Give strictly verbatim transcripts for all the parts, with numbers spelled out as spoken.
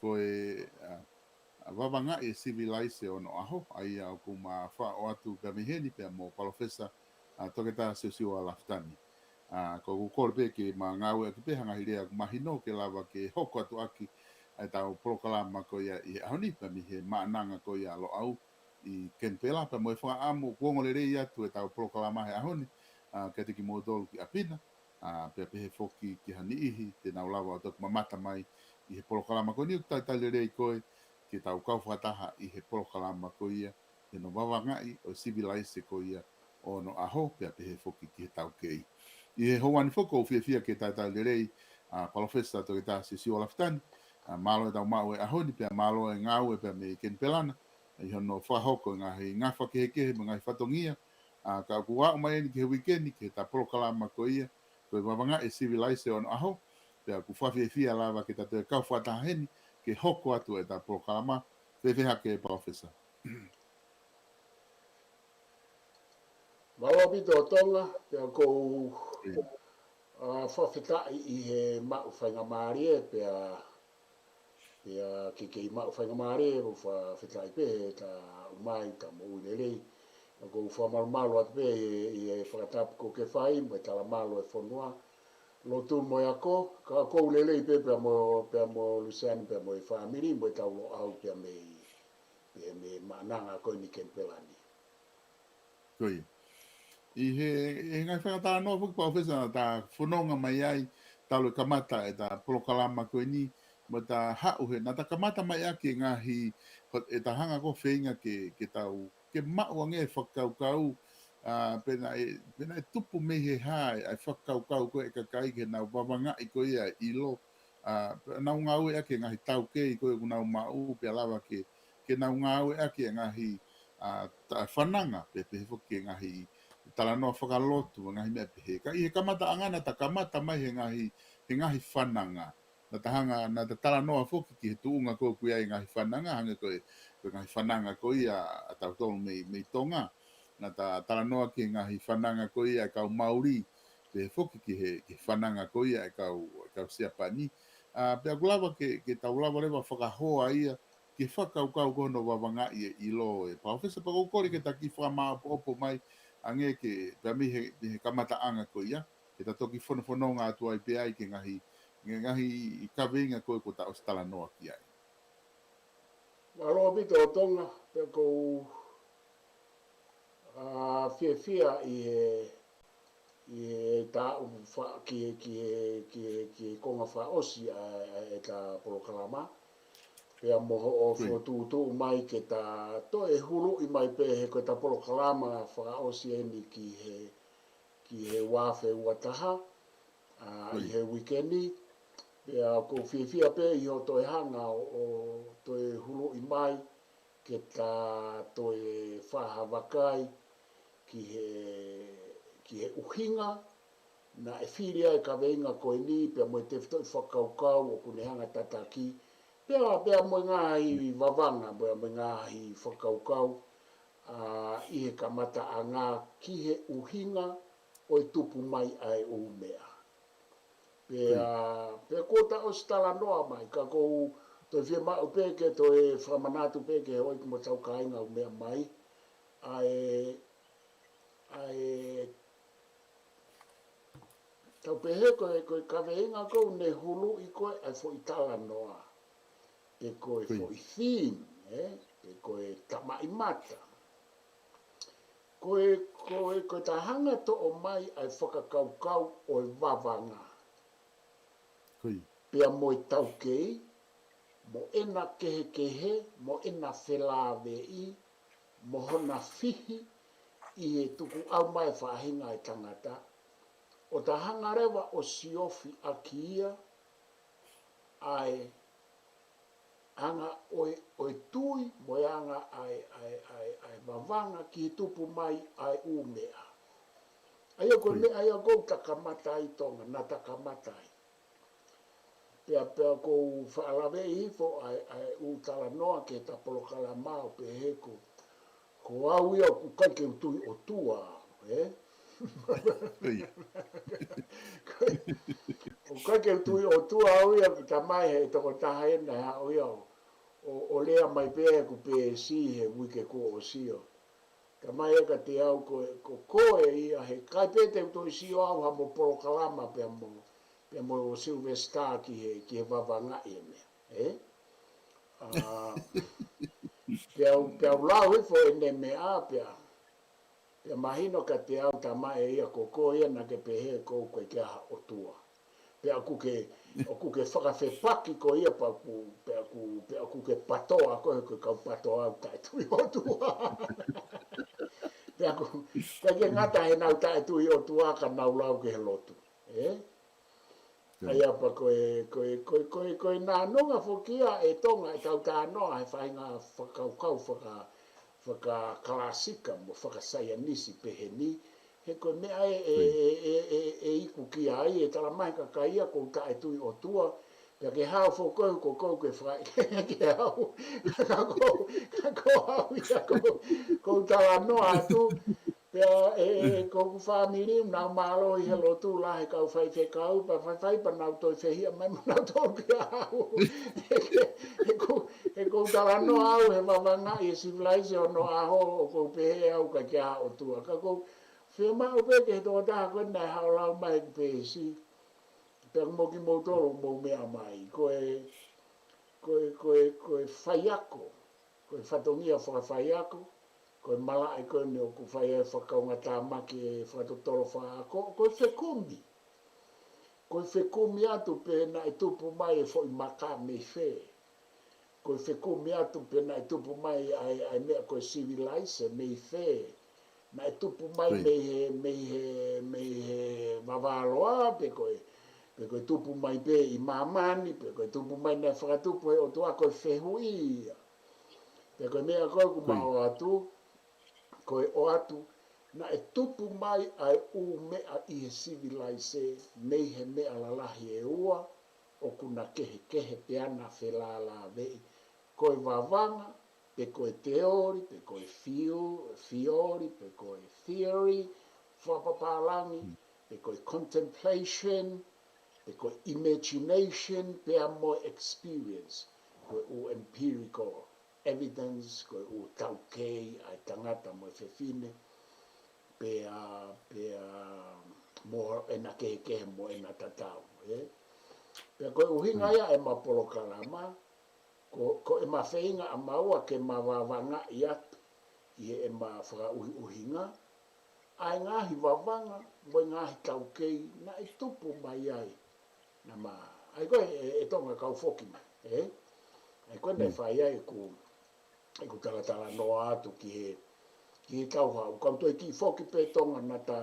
ko e, ʻa, ʻa, Vavangaʻi e Sivilaise ʻo Onoʻaho, ʻa ia ʻoku ma faʻo atu pea mei heni pea mo Palōfesa, ʻa, Toketā Siosiua Lafitani. ʻA, ko ʻeku kole pē ke ma ngāueʻaki pē ha ngaahi lea ʻoku mahino ke lava ke hoko atu ʻaki ʻa ʻetau polokalama ko ia ʻi he ʻaho ni pea mei he maʻananga ko ia ʻa Loʻau ʻi Kenipela, pea mo e fakaʻamu ʻoku ongo lelei atu ʻetau polokalama he ʻaho ni, ʻa, kiate kimoutolu ki ʻapi na, ʻa, pea pehē foki ki ha niʻihi te nau lava ʻo toki mamata mai ʻi he polokalama ko eni. ʻOku talitali lelei koe ke tau kau fakataha ʻi he polokalama ko ia, ʻi hono vavangaʻi ʻo e sivilaise ko ia ʻo Onoʻaho, pea pehē foki ki he taukei. ʻI he houa ni foki ʻoku ou fiefia ke talitali lelei, ʻa, Palōfesa Toketā Siosiua Lafitani, ʻa, mālō ʻetau maʻu e ʻaho ni, pea mālō e ngāue pea mei Kenipela na, ʻi hono fakahoko e ngaahi ngafa kehekehe mo e ngaahi fatongia, ʻa, ka ʻoku aʻu mai eni ki he uike ni, ki heʻeta polokalama ko ia, ko e Vavangaʻi e Sivilaise ʻo Onoʻaho, pea ʻoku fakafiefia lava ke ta toe kau fakataha heni, ke hoko atu ʻeta polokalama. Fēfē hake, Palōfesa? Mālō ʻaupito Tonga, pea ʻoku ou, ʻIo. ʻa, fakafetaʻi ʻi he maʻu faingamālie, pea, pea ke kei maʻu faingamālie, ʻoku ou fakafetaʻi pē heʻeta ʻomai, ta moʻui lelei. ʻOku ou fakamalumalu atu pē ʻi he, ʻi he fakatapu ʻoku ke fai, mo e talamalu e fonua, lotu mo e ako, ka ʻoku ou lelei pē pea mo, pea mo Luseane, pea mo e fāmili, mo ʻetau Loʻau pea mei, pea mei maʻananga ko eni Kenipela ni. Ko ia. ʻI he, ʻi he ngaahi fakatalanoa foki, Palōfesa, naʻa ta fononga mai ai, talu e kamata ʻeta polokalama ko eni, mo ʻeta haʻu he, naʻa ta kamata mai ʻaki e ngaahi, ho-, ʻeta hanga ko ē ʻo feinga ke, ke tau, ke maʻu ange e fakakaukau, ʻa, pe naʻe, pe naʻe tupu mei he hā e, ʻa e fakakaukau ko ē ʻa e kakai ke nau vavangaʻi ko ia e ʻilo, ʻa, pea nau ngāueʻaki e ngaahi taukei ko ē ʻoku nau maʻu, pea lava ke, ke nau ngāueʻaki e ngaahi, ʻa, ta-, fananga, pea pehē foki e ngaahi talanoa fakalotu, mo e ngaahi meʻa pehē. Ka ʻi he kamataʻanga naʻa ta kamata mai he ngaahi, he ngaahi fananga. Naʻa ta hanga, naʻa ta talanoa foki ki he tuʻunga ko ē ʻoku ʻi ai e ngaahi fananga, hangē ko e, ko e ngaahi fananga ko ia ʻa tautolu mei, mei Tonga. Naʻa ta talanoa ki he ngaahi fananga ko ia e kau Mauli, pehē foki ki he, ki he fananga ko ia e kau, e kau Siapani. ʻA, pea ʻoku lava ke, ke tau lava leva ʻo fakahoa ia, ke fakakaukau ko hono vavangaʻi e ʻilo, ʻe Palōfesa, pea ʻoku ou kole ke ta kiʻi fakamāʻopoʻopo mai ange ke, pea mei he, mei he kamataʻanga ko ia, ke ta toki fonofononga atu ai pē ai ki he ngaahi, ki he ngaahi kaveinga ko ē kuo ta ʻosi talanoa ki ai. Mālō ʻaupito Tonga, pea ʻoku ou, ʻa, fiefia ʻi he, ʻi heʻeta ʻalu fa-, ki he, ki he, ki he, ki he konga fakaʻosi ʻa, ʻa ʻeta polokalama. Pea mo hoʻo Ko ia. fokotuʻutuʻu mai ke ta toe huluʻi mai pē he ko ʻeta polokalama fakaʻosi eni ki he, ki he ua afe ua taha, ʻa, Ko ʻi ia. he uike ni. Pea ʻoku ou fiefia pē ʻi hoʻo toe hanga ʻo, ʻo toe huluʻi mai ke ta toe fai ha vakai ki he, ki he ʻuhinga naʻe fili ai e kaveinga ko eni, pea mo e tefitoʻi fakakaukau ʻoku ne hanga ʻo tataki, pea, pea mo e ngaahi vavanga, pea mo e ngaahi fakakaukau, ʻa, ʻi he kamataʻanga ki he ʻuhinga ʻo e tupu mai ʻa e ʻū meʻa. Pea, Ko ia. pea kuo ta ʻosi talanoa mai, ka ʻoku ou toe fiemaʻu pē ke toe fakamanatu pē ki he houʻeiki mo hotau kāinga ʻoku meʻa mai, ʻa e, ʻa e, tau pehē ko e, ko e kaveinga ko ē ʻoku ne huluʻi ko ē ʻa e foʻi talanoa, pe ko e Ko ia. foʻi theme, ē? Pe ko e tamaʻimata. Ko e, ko e, ko ʻeta hanga ʻo toʻo mai ʻa e fakakaukau ʻo e vavanga. Ko ia. Pea mo e taukei, mo ʻena kehekehe, mo ʻena felāveʻi, mo hona fihi ʻi he tukuʻau mai e faʻahinga ʻo e tangata, ʻo ta hanga leva ʻo siofi ʻaki ia ʻa e anga ʻo e, ʻo e tui, mo e anga ʻa e, ʻa e, ʻa e, ʻa e vavanga ki he tupu mai ʻa e ʻū meʻa. ʻA ia ko e Ko ia. meʻa ia ʻoku ta kamata ai Tonga, naʻa ta kamata ai. Pea, pea ʻoku ou faʻa laveʻi hifo ʻa e, ʻa e ʻū talanoa ki heʻeta polokalama ʻo pehē ko, ko au ia ʻoku ʻikai ke u tui ʻOtua, ē? Ko ia. Ko e, ʻOku ʻikai ke u tui ʻOtua au ia, ka ʻoku talamai ʻe he tokotaha ena ʻe haʻu ia ʻo, ʻo, ʻo lea mai pē ʻeku peesi he uike kuo ʻosi ʻo talamai ʻe ia kiate au ko, ko koe ia he ʻikai pē te u toe sio au ha mo polokalama pea mo, pea mo Sylvester ki he, ki he Vavanga ʻi he meʻa. Ē? ʻĀ, pea u, pea u lau hifo ʻene meʻa pea, pea mahino kiate au talamai ʻe ia ko koe ia naʻa ke pehē ʻoku ʻikai ke ʻi ai ha ʻOtua. Pea ʻoku ke, ʻoku ke fakafepaki koe ia pea ʻoku, pea ʻoku, pea ʻoku ke patoa koe ko e kau patoa ʻoku taʻetui ʻOtua. Pea ʻoku, ʻikai ke ngata heʻenau taʻetui ʻOtua ka nau lau ki he lotu. Ē? ʻA ia pea ko e, ko e, ko e, ko e, ko e nānunga foki ia ʻe Tonga ʻetau talanoa he faʻahinga fakakaukau faka, fakakalāsika mo fakasaienisi pehē ni, he ko e meʻa ē, ē, ē, ē, ē, ē iku ki ai, ʻe talamai ʻe he kakai ia ʻoku ou taʻetui ʻOtua, pea ke haʻu foki koe, ko koe ke fakaʻeke au, ka ko, ka ko au ia ʻoku, ʻoku ou talanoa atu, pea ē, ē, ko hoku fāmili, nau mālohi he lotu lahi e kau faifekau, pea faifai pea nau toe fehiʻa mai mo nau tolu kia au. He, he ʻoku, he ʻoku ou talanoa au he Vavanga ʻi he Sivilaise ʻo onoʻaho ʻoku ou pehē au ʻikai ke ʻi ai ha ʻOtua. Ka ʻoku ou fiemaʻu pē ki he tokotaha ko ena naʻe haʻu ʻo lau mai ʻeku peesi. Pea mo kimoutolu ʻoku mou meʻa mai. Ko e, ko e, ko e, ko e faiako, ko e fatongia fakafaiako, ko e malaʻe ko eni ʻoku fai ai e fakakaungātāmaki ʻe he fakatotolo fakaako, ko e fekumi. Ko e fekumi atu pe naʻe tupu mai e foʻi maka mei fē. Ko e fekumi atu pe naʻe tupu mai ʻa e, ʻa e meʻa ko e sivilaise mei fē. Naʻe tupu mai mei he, mei he, mei he vavā loa, pe ko e, pe ko e tupu mai pē ʻi māmani, pe ko e tupu mai naʻe fakatupu ʻe he ʻOtua, ko e fehuʻi ia. Pea ko e meʻa ko ē ʻoku mau ʻoatu, ko e ʻoatu, naʻe tupu mai ʻa e ʻū meʻa ʻi he sivilaise mei he meʻa lalahi ʻe ua, ʻokú na kehekehe pea na felālāveʻi. Ko e vavanga, pe ko e teoli, pe ko e fiu-, fioli, pe ko e theory, fakapapālangi, pe ko e contemplation, pe ko e imagination, pea mo e experience, ko e ʻū empirical evidence, ko e ʻū taukei ʻa e tangata mo e fefine, pea, pea mo ʻena kehekehe mo ʻena tatau, ē? Pea ko e ʻuhinga ia ʻema polokalama, ko, ko ʻema feinga ʻa maua ke ma vavangaʻi atu ʻi heʻema fakaʻuhiʻuhinga ʻa e ngaahi vavanga mo e ngaahi taukei naʻe tupu mai ai. Naʻa ma, ʻa ia ko ē, ʻe, ʻe Tonga kau foki mai, ē? ʻA ia ko ē naʻe fai ai ʻeku, ʻeku talatalanoa atu ki he, ki he tauha. ʻOku ou toe kiʻi foki pē Tonga naʻa ta,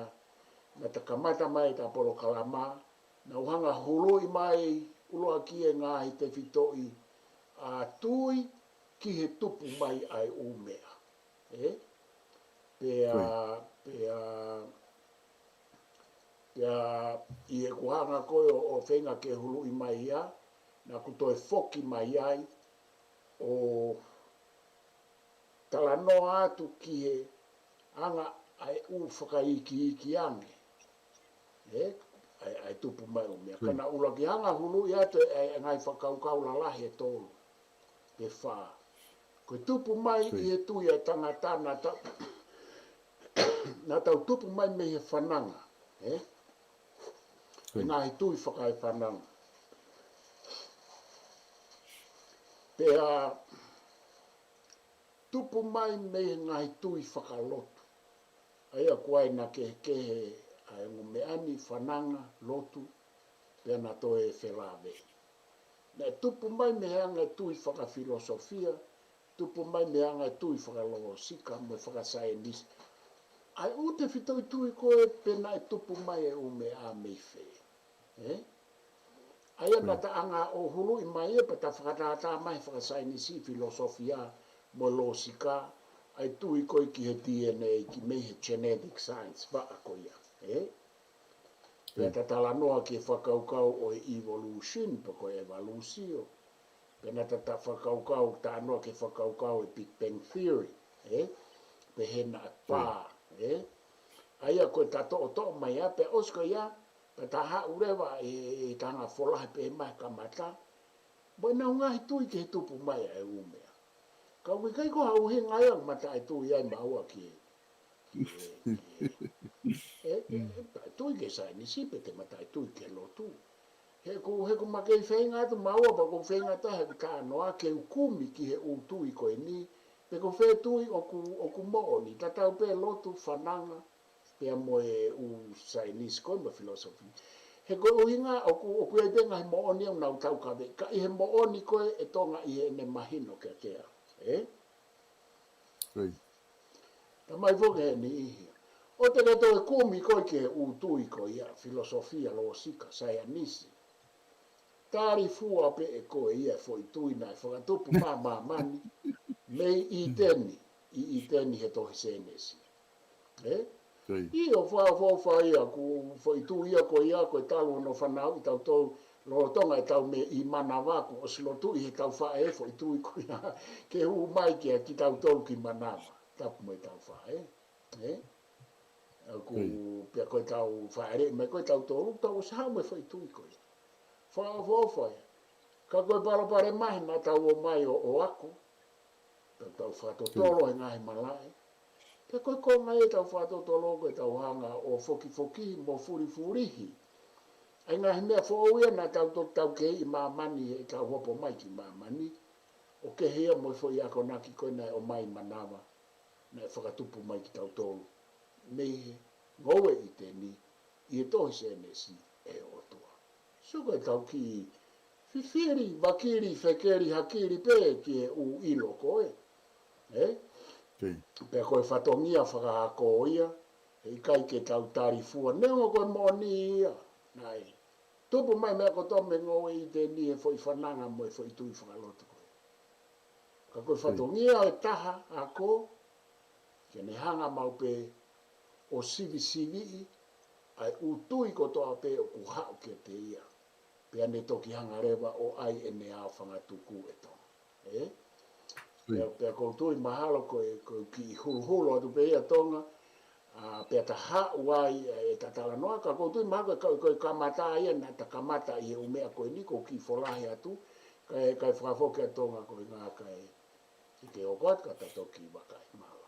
naʻa ta kamata mai ʻeta polokalama, naʻa ku hanga ʻo huluʻi mai ʻuluaki e ngaahi tefitoʻi ʻa e tui ki he tupu mai ʻa e ʻū meʻa. Ē? Pea, pea, pea ʻi heʻeku hanga ko ē ʻo, ʻo feinga ke huluʻi mai ia, naʻa ku toe foki mai ai ʻo talanoa atu ki he anga ʻa e ʻū fakaikiiki ange. Ē? ʻA e, ʻa e tupu mai ʻū meʻa. Ka naʻa ku ʻuluaki hanga ʻo huluʻi atu ʻa e, ʻa e ngaahi fakakaukau lalahi ʻe tolu pe fā. Ko e tupu mai ʻi he tui ʻa e tangata naʻa tau, naʻa tau tupu mai mei he fananga. Ē? Ngaahi tui fakaefananga. Pea tupu mai mei he ngaahi tui fakalotu. ʻA ia ko e ʻuhinga ke, ke he, ʻa e ongo meʻa ni fananga, lotu, pea na toe felāveʻi. Naʻe tupu mai mei he anga e tui fakafilosofia, tupu mai mei he anga e tui fakalōsika mo e fakasaienisi. ʻA e ʻū tefitoʻi tui ko ē pe naʻe tupu mai e ʻū meʻa mei fē. Ē? ʻA ia naʻa ta hanga ʻo huluʻi mai ia pea ta fakatātā mai fakasaienisi, filosofia mo e lōsika, ʻa e tui ko ē ki he D N A, ki mei he genetic science, vaʻa ko ia. Ē? Pea ta talanoa ki he fakakaukau ʻo e evolution, pe ko e evalusio. Pea naʻa ta, ta fakakaukau talanoa ki he fakakaukau ʻo e Big Bang Theory, ē? Pe he naʻe pā, ē? ʻA ia ko e ta toʻotoʻo mai ia, pea ʻosi ko ia, Ka ta haʻu leva e, e tanga folahe pē mai kamata, mo ʻenau ngaahi tui ki he tupu mai ʻa e ʻū meʻa. Ka ʻoku ʻikai ko ha ʻuhinga ia ʻoku mataʻi tui ai maua ki he, ki he, ki he, e, e, e, tui ki he saienisi pe te mataʻi tui ki he lotu. He ʻoku, he ʻoku ma kei feinga atu maua pea ʻoku feinga atu he ʻoku talanoa ke u kumi ki he ʻū tui ko eni, pe ko fē tui ʻoku, ʻoku moʻoni, tatau pē lotu, fananga, pea mo e ʻū saienisi ko ē mo e filosofi. He ko e ʻuhinga ʻoku, ʻoku ʻi ai pē ngaahi moʻoni ʻoku nau taukaveʻi, ka ʻi he moʻoni ko ē ʻe Tonga ʻi heʻene mahino kiate au. Ē? Kei. Tamai foki he niʻihi. ʻOua te ke toe kumi koe ki he ʻū tui ko ia, filosofia, lōsika, saienisi. Tali fua pē ʻe koe ia e foʻi tui naʻe fakatupu mā māmani, mei ʻĪteni, ʻi ʻĪteni he tohi Sēnesi. Ē? Kei. ʻIo, fakaʻofoʻofa ia, ko e foʻi tui ia ko ia, ko e talu hono fanauʻi tautolu, lolotonga ʻetau meʻa ʻi manava, kuo ʻosi lotuʻi he tau faʻē e foʻi tui ko ia, ke hū mai kia kitautolu ki manava, tapu mo ʻetau faʻē, ē? ʻOku, Kei. pea ko ʻetau fāʻeleʻi mai ko ē tautolu, tau ʻosi haʻu mo e foʻi tui ko ia. Fakaʻofoʻofa ia. Ka ko e palopalema he naʻa tau ō mai ʻo, ʻo ako, tau, tau fakatotolo he ngaahi malaʻe. Pea ko e konga ia ʻetau fakatotolo ko ʻetau hanga ʻo fokifokihi mo fulifulihi ʻa e ngaahi meʻa foʻou ia naʻa tau toki tau kei ʻi māmani heʻetau hopo mai ki māmani. ʻO kehe ia mo e foʻi akonaki ko ē naʻe ʻomai manava, naʻe fakatupu mai kitautolu mei he ngoue ʻi ʻĪteni, ʻi he tohi Sēnesi ʻe he ʻOtua. So ko ʻetau kiʻi fifili, vakili, fekeli, hakili pē ki he ʻū ʻilo ko ē. Ē? Kei. Pea ko e fatongia fakaako ia, heʻikai ke tau tali fua, neongo ko e moʻoni ia, naʻe tupu mai meʻa kotoa mei he ngoue ʻi ʻĪteni he foʻi fananga mo e foʻi tui fakalotu ko ē. Ka ko e fatongia ʻo e taha ako, ke ne hanga maʻu pē ʻo sivisiviʻi ʻa e ʻū tui kotoa pē ʻoku haʻu kiate ia. Pea ne toki hanga leva ʻo ʻai ʻene ao fangatuku ʻe Tonga. Ē? Kei. Pea, pea ʻoku ou tui mahalo ko e, ko e kiʻi huluhulu atu pē ia Tonga, ā, pea ta haʻu ai ʻe ta talanoa, ka ʻoku ou tui mahalo ko e, ko e kamata ia naʻa ta kamata ʻi he ʻū meʻa ko eni, ko e kiʻi folahi atu, kae, kae fakafoki atu Tonga ko e ngā kae, ʻi ke hoko atu ka ta toki vakai mālō.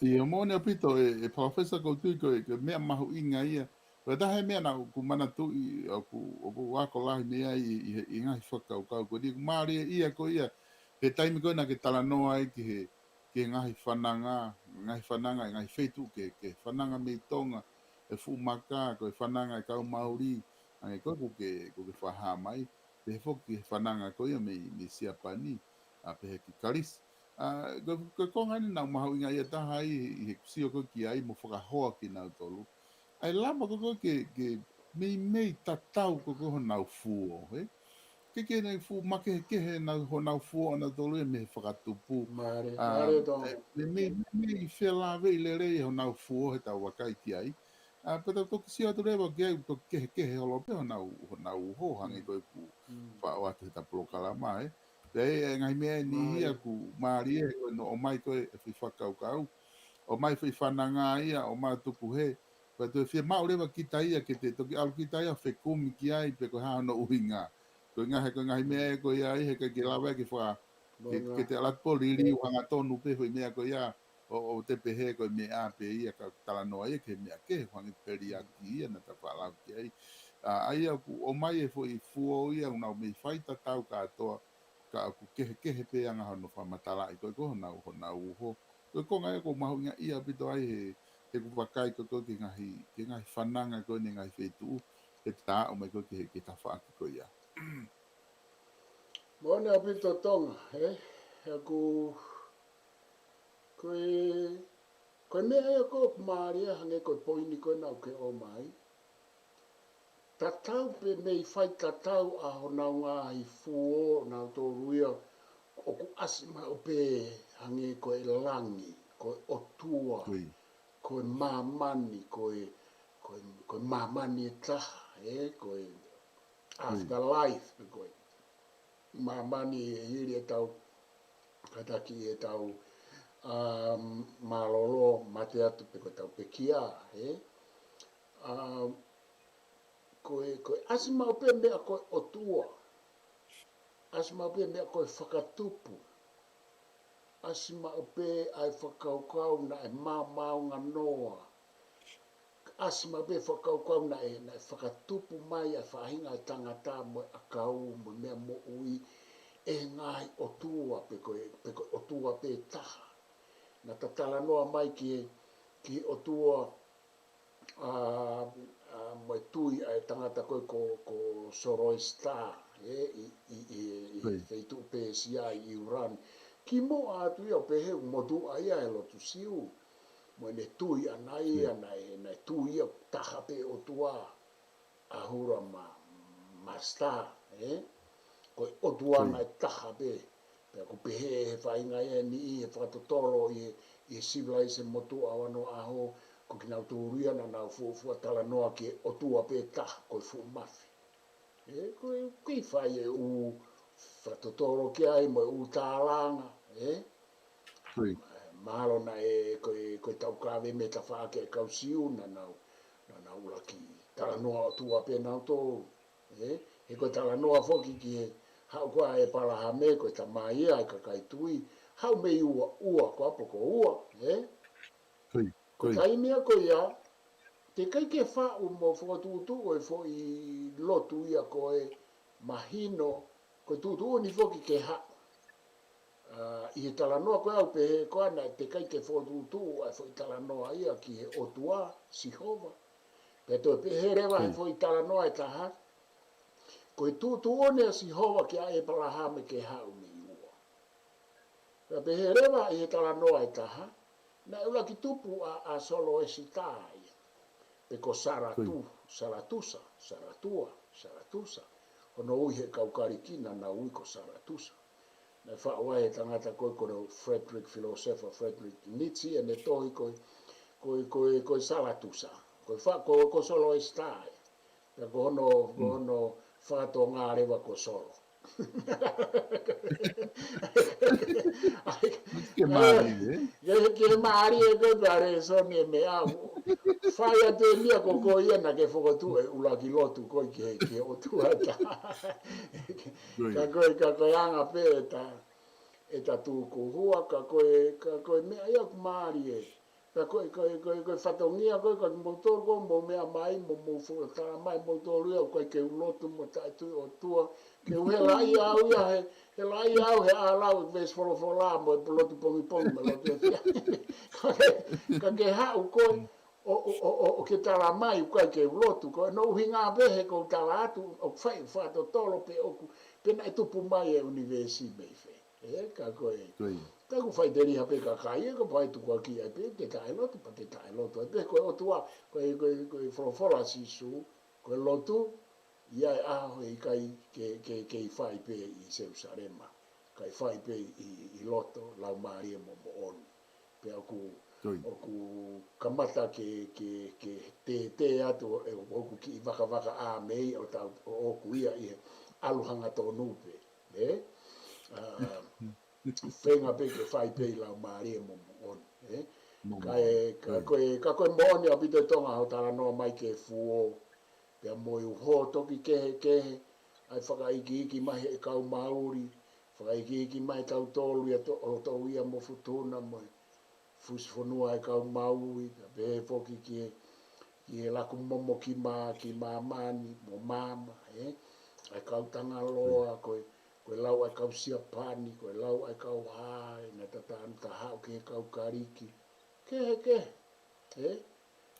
ʻIo, moʻoni ʻaupito e, e Palōfesa, ʻoku ou tui ko e, ko e meʻa mahuʻinga ia. Ko e taha e meʻa naʻa ku manatuʻi, ʻoku, ʻoku ou ako lahi mei ai ʻi, ʻi, ʻi he ngaahi fakakaukau ko eni, ʻoku mālie ia ko ia, he taimi ko ē naʻa ke talanoa ai ki he, ki he ngaahi fananga, ngaahi fananga, ngaahi feituʻu ke, ke fananga mei Tonga, e fuʻu maka, ko e fananga e kau Mauli, hangē ko ē ʻoku ke, ʻoku ke fakahā mai, pehē foki he fananga ko ia mei, mei Siapani, ā, pehē ki Kalisi. Ā, ko, ko e konga eni naʻa mahuʻinga ia taha ai, ʻi he sio ko ē ki ai mo fakahoa kinautolu. ʻA e lava ko ē ke, ke meimei tatau ko ē honau fuo, ē? Ke, ke ne fuʻu makehekehe nau, honau fuo ʻanautolu ia mei he fakatupu. Mālie, Ā, mālie Tonga. ē, meimei, meimei felāveʻi lelei honau fuo heʻetau vakai ki ai. Ā, pea tau toki sio atu leva ki ai, toki kehekehe holo pē honau, honau uho, hangē ko ē ʻoku faʻo atu heʻeta polokalama, ē. Pea ʻi he ngaahi meʻa eni ia ʻoku mālie, ko e noʻo mai ko ē e foʻi fakakaukau. ʻOmai foʻi fananga ia, ʻomai tuku hē. Pea toe fiemaʻu leva kita ia ke te toki ʻalu kita ia fekumi ki ai, pe ko e hā hono ʻuhinga. Ko e ngaahi, ko e ngaahi meʻa ē ko ia ai, heʻikai ke lava ia ke faka-, ke, ke te ʻalu atu pē ʻo liliu hangatonu pē foʻi meʻa ko ia, ʻo, ʻo te pehē ko e meʻa pē ia ka talanoa ia ki he meʻa kehe, hangē ko e peliaki ia naʻa ta faʻa lau ki ai. Ā, ʻa ia ʻoku ʻomai e foʻi fuo ia, ʻoku nau meimei faitatau kātoa, ka ʻoku kehekehe pē anga hono fakamatalaʻi ko ē ko honau, honau uho. Ko e konga ia ʻoku mahuʻinga ʻaupito ai he, he ʻeku vakai ko ē ki he ngaahi, ki he ngaahi fananga ko eni e ngaahi feituʻu, ke ta aʻu mai ko ē ki he, ki he tafaʻaki ko ia. Moʻoni ʻaupito Tonga, ē? He ʻoku, ko e, ko e meʻa ia ko ē ʻoku mālie hangē ko e poini ko ē naʻa ke ʻomai. Tatau pē mei faitatau ʻa honau ngaahi fuo ʻanautolu ia ʻoku ʻasi maʻu pē hangē ko e langi, ko e ʻOtua, ko e māmani, ko e, ko e, ko e māmani ʻe taha, ē, ko e afterlife, ko e māmani ʻe hili ʻetau, kātaki ʻetau, um, mālōlō, mate atu pe ko ʻetau pekia, ē. Um, ko e, ko e ʻasi maʻu pē meʻa ko e ʻOtua. ʻAsi maʻu pē meʻa ko e fakatupu. ʻAsi maʻu pē ʻa e fakakaukau naʻe maomaonganoa. ʻAsi maʻu pē fakakaukau naʻe, naʻe fakatupu mai ʻa e faʻahinga ʻo e tangata mo e ʻakau mo e meʻa moʻui ʻe he ngaahi ʻotua pe ko e, pe ko e ʻOtua pē taha. Naʻa ta talanoa mai ki he, ki he ʻOtua ʻa, ʻa, mo e tui ʻa e tangata ko ē ko, ko Soroesita, ē, ʻi, ʻi, ʻi, ʻi he feituʻu Pēsia ʻi ʻIulani. Kimuʻa atu ia ʻo pehē ʻoku motuʻa ia he lotu Siu. Mo ʻene tui ʻana ia, naʻe, naʻe tui ia taha pē ʻOtua, Ahura Ma, Masita, ē? Ko e ʻOtua naʻe taha pē. Pea ʻoku pehē ʻe he faʻahinga ia ʻe niʻihi he fakatotolo ʻi he, ʻi he civilization motuʻa ʻo ʻano ʻaho, ko kinautolu ia naʻa nau fuofua talanoa ki he ʻOtua pē taha, ko e fuʻu mafi. Ē, ko e, ko e fai e ʻū fakatotolo ki ai mo e ʻū tālanga, ē? Mahalo naʻe, ko e, ko e taukave mei he tafaʻaki ʻa e kau Siu naʻa nau, naʻa nau ʻuluaki talanoa ʻOtua pē nautolu. Ē, he ko e talanoa foki ki he haʻu ko ē ʻa ʻEpalahame, ko e tamai ia ʻa e kakai tui, haʻu mei ua, ua ko ē pe ko ua, ē? Ko e taimi ia ko ia, teʻeki ai ke faʻu mo fakatuʻutuʻu e foʻi lotu ia ko e mahino, ko e tuʻutuʻuni foki ke haʻu. ʻA, ʻi he talanoa ko ē ʻoku pehē ko ē naʻe teʻeki ai ke fokotuʻutuʻu ʻa e foʻi talanoa ia ki he ʻOtua, Sihova. Pea toe pehē leva he foʻi talanoa ʻe taha, ko e tuʻutuʻuni ʻa Sihova kia ʻEpalahame ke haʻu mei ua. Pea pehē leva ʻi he talanoa ʻe taha, naʻe ʻuluaki tupu ʻa, ʻa Soloesita ia. Pe ko Saratu, Saratusa, Saratua, Saratusa. Hono ui he kau Kaliki naʻa nau ui ko Saratusa. Naʻe faʻu ai he tangata ko ē ko Frederick, philosopher Frederick Nietzsche, ʻene tohi ko e, ko e, ko e, ko e Saratusa. Ko e fa-, ko, ko Soloesita ia. Pea ko hono, ko hono fakatonga leva ko Solo. Ke mālie, ē? Ke, ke mālie ko e pea lēsoni e meʻa. Fai atu e meʻa ko ko ia naʻa ke fokotuʻu e ʻuluaki lotu ko ē ki he, ki he ʻOtua ta. Ka ko e, ka ko e anga pē ʻeta, ʻeta tukuhua, ka ko e, ka ko e meʻa ia ʻoku mālie. Ka ko e, ko e, ko e, ko e fatongia ko ē, ka kimoutolu ko ē, mou meʻa mai, mo, mou fo-, tala mai, moutolu ia, ʻoku ʻikai ke u lotu mo taʻetui ʻOtua, ke u helaʻia au ia, he, helaʻia au he ʻalu au e veesi folofola, mo e lotu pongipongi, mo e lotu efiafi. Ka ke, ka ke haʻu ko ē, ʻo, ʻo, ʻo, ʻo, ʻo ke tala mai, ʻoku ʻikai ke u lotu, ko hono ʻuhinga pē he ʻoku ou tala atu, ʻoku fai, fakatotolo pē ʻoku, pe naʻe tupu mai e ʻunivēsi mei fē. Ē, ka ko e, ka ʻoku faʻiteliha pē kakai, ē, ka fai tukuakiʻi ai pē, te taʻelotu, pea te taʻelotu ai pē, ko e ʻOtua, ko e, ko e, ko e folofola ʻa Sīsū, ko e lotu, ʻi ai e ʻaho ʻe ʻikai ke, ke, ke fai pē ʻi Selusalema, kae fai pē ʻi, ʻi loto, laumālie mo moʻoni. Pea ʻoku, ʻoku kamata ke, ke, ke tētē atu, ē, ʻoku kiʻi vakavaka ʻa mei, ʻo tau, ʻo ʻoku ia ʻi he ʻalu hangatonu pē. Ē? ʻA, feinga pē ke fai pē ʻi laumālie mo moʻoni, ē? Ka e, ka ko e, ka ko e moʻoni ʻaupito ʻe Tonga hoʻo talanoa mai ki he fuo, pea mo e uho toki kehekehe, ʻa e fakaikiiki mai he kau Mauli, fakaikiiki mai tautolu ia to-, ʻo tau ia mo Futuna mo e fusi fonua e kau Mauli, pea pehē foki ki he, ki he laku momo ki mā-, ki māmani, mo māmā, ē? ʻA e kau Tangaloa, ko e, ko e lau ʻa e kau Siapani, ko e lau ʻa e kau hā, ē, naʻa ta tanu ta haʻu ki he kau Kaliki. Kehekehe, ē?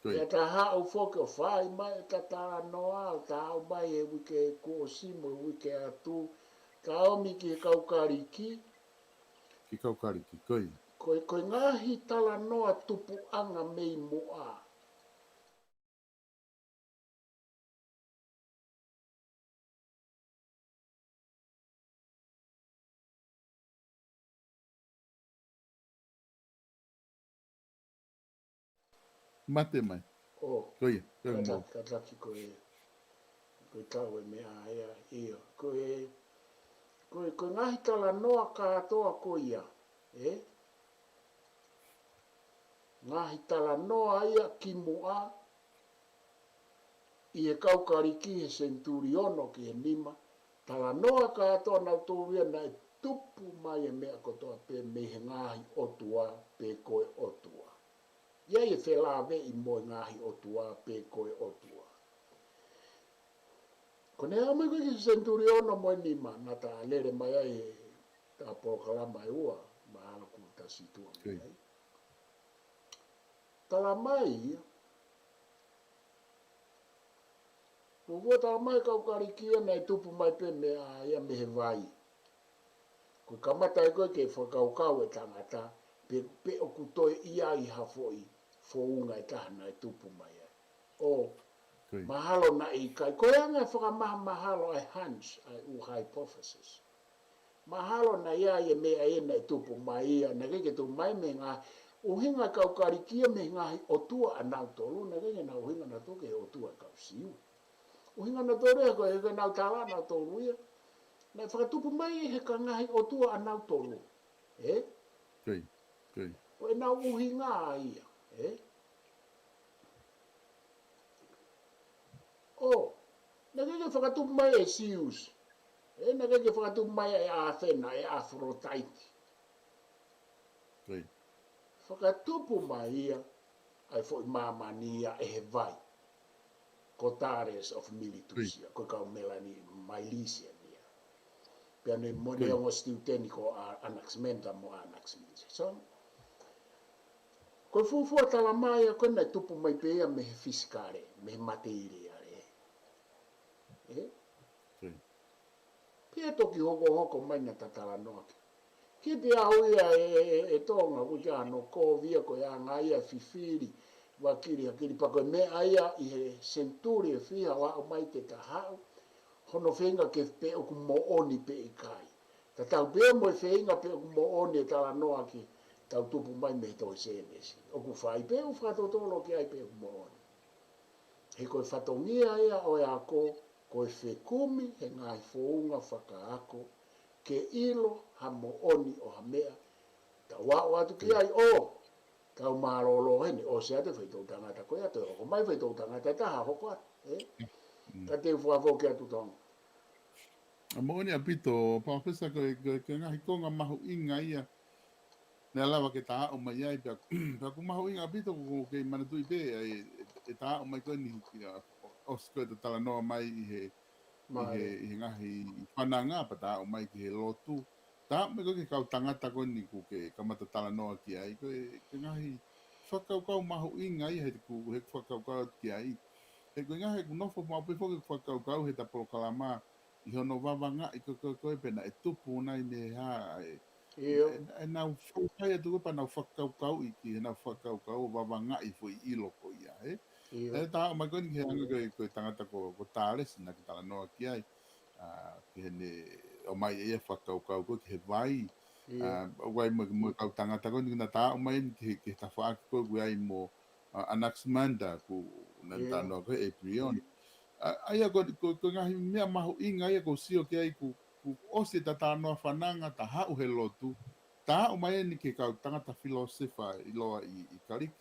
Pea ta haʻu foki ʻo fai mai ʻeta talanoa, ʻo ta haʻu mai he uike kuo ʻosi mo e uike atu, ta ōmi ki he kau Kaliki, Ki kau Kaliki, ko ia. Ko e, ko e ngaahi talanoa tupuʻanga mei muʻa. Mate mai. ʻO, ko ia, ko ia kātaki, mo. Kātaki ko e, ko e tau e meʻa ia, ʻio. Ko e, ko e, ko e ngaahi talanoa kātoa ko ia, ē? Ngaahi talanoa ia ki muʻa, ʻi he kau Kaliki he senituli ono ki he nima, talanoa kātoa nautolu ia naʻe tupu mai e meʻa kotoa pē mei he ngaahi ʻotua pe ko e ʻotua. ʻI ai e felāveʻi mo e ngaahi ʻotua pe ko e ʻotua. Ko ʻene aʻu mai ko ē ki he senituli ono mo e nima, naʻa ta lele mai ai he ta polokalama ʻe ua, mahalo kuo ta situʻa mai ai. Tala mai ia, fuofua tala mai kau Kaliki ia naʻe tupu mai pē meʻa ia mei he vai. Ko e kamata ai ko ē ke fakakaukau e tangata, pe, pe ʻoku toe ʻi ai ha foʻi founga ʻe taha naʻe tupu mai ai. ʻO mahalo naʻe ʻikai. Ko e anga e fakamahamahalo ʻa e hunch, ʻa e ʻū hypothesis. Mahalo naʻe ʻi ai e meʻa ē naʻe tupu mai ia, naʻe ʻikai ke tupu mai mei he ngaahi ʻuhinga kau Kaliki ia mei he ngaahi ʻotua ʻanautolu, naʻe ʻikai ke nau ʻuhinga nautolu ki he ʻotua e kau Siu. ʻUhinga nautolu ia ko e, ko ʻenau tala nautolu ia, naʻe fakatupu mai he ka ngaahi ʻotua ʻanautolu. Ē? Ko ʻenau ʻuhinga ia. Ē? ʻO, naʻe ʻikai ke fakatupu mai e Siusi. Ē, naʻe ʻikai ke fakatupu mai e ʻAfena, e ʻAfolotaiti. Fakatupu mai ia, ʻa e foʻi māmani ia ʻe he vai. Ko Thales of Miletusia, ko e kau Melani Milesian ia. Pea ne mo ne ongo student ko ʻAnaximander mo ʻAnaximenes. So, ko e fuofua tala mai ia ko ē naʻe tupu mai pē ia mei he fisikale, mei he mateiliale. Ē? Pea toki hokohoko mai naʻa ta talanoa ki ai. Kiate au ia ē, ē, ē, ʻe Tonga, ʻoku ʻikai ke ʻi ai hano kovi ia ko e anga ia e fifili, vakili, hakili, pea ko e meʻa ia ʻi he senituli ʻe fiha ʻo aʻu mai ki he taha, hono feinga ke pe ʻoku moʻoni pe ʻikai. Tatau pē mo e feinga pe ʻoku moʻoni e talanoa ki heʻetau tupu mai mei he tohi Sēnesi. ʻOku fai pē ʻo fakatotolo ki ai pe ʻoku moʻoni. He ko e fatongia ia ʻo e ako, ko e fekumi he ngaahi founga fakaako, ke ʻilo ha moʻoni ʻo ha meʻa, tau aʻu atu ki ai ʻo, tau mālōlō heni, ʻosi atu e faitoʻo tangata ko ia, toe hoko mai faitoʻo tangata ʻe taha hoko atu, ē? Ka te u fakafoki atu Tonga. ʻA, moʻoni ʻaupito, Palōfesa, ko e, ko e, ko e ngaahi konga mahuʻinga ia, naʻe lava ke ta aʻu mai ai, pea, pea ʻoku mahuʻinga ʻaupito ko e kei manatuʻi pē, ʻa e, ʻe, ʻe ta aʻu mai ko eni, ʻa, ʻosi ko ē ʻeta talanoa mai ʻi he, ʻi he, ʻi he ngaahi fananga, pea ta aʻu mai ki he lotu. Ta aʻu mai ko ē ki he kau tangata ko eni ʻoku ke kamata talanoa ki ai, ko e, ko e ngaahi fakakaukau mahuʻinga ia he ʻoku, he ʻoku fakakaukau atu ki ai. He ko e ngaahi ʻoku nofo maʻu pē foki ʻeku fakakaukau heʻeta polokalama, ʻi hono vavangaʻi ko ē, ko ē, ko ē pē naʻe tupu nai mei he hā, ʻe, ʻe, ʻenau fakaʻai atu ko ē pea nau fakakaukauʻi ki heʻenau fakakaukau ʻo vavangaʻi foʻi ʻilo ko ia, ē? ʻE, ta aʻu mai ko eni ki he anga ko e, ko e tangata ko, ko Talesi naʻa ke talanoa ki ai, ʻa, ki heʻene ʻomai ʻe ia fakakaukau ko ē ki he vai, ʻa, vai mo, mo e kau tangata ko eni naʻa ta aʻu mai eni ki he, ki he tafaʻaki ko ē ʻoku ʻi ai mo, ʻa, Anaximander, ʻoku naʻa ta talanoa ko ē, Apeiron. ʻA, ʻa ia ko, ko, ko e ngaahi meʻa mahuʻinga ia ʻoku ou sio ki ai ʻoku, ʻoku ʻosi ʻeta talanoa fananga, ta haʻu he lotu, ta aʻu mai eni ki he kau tangata filōsefa ʻiloa ʻi, ʻi Kaliki.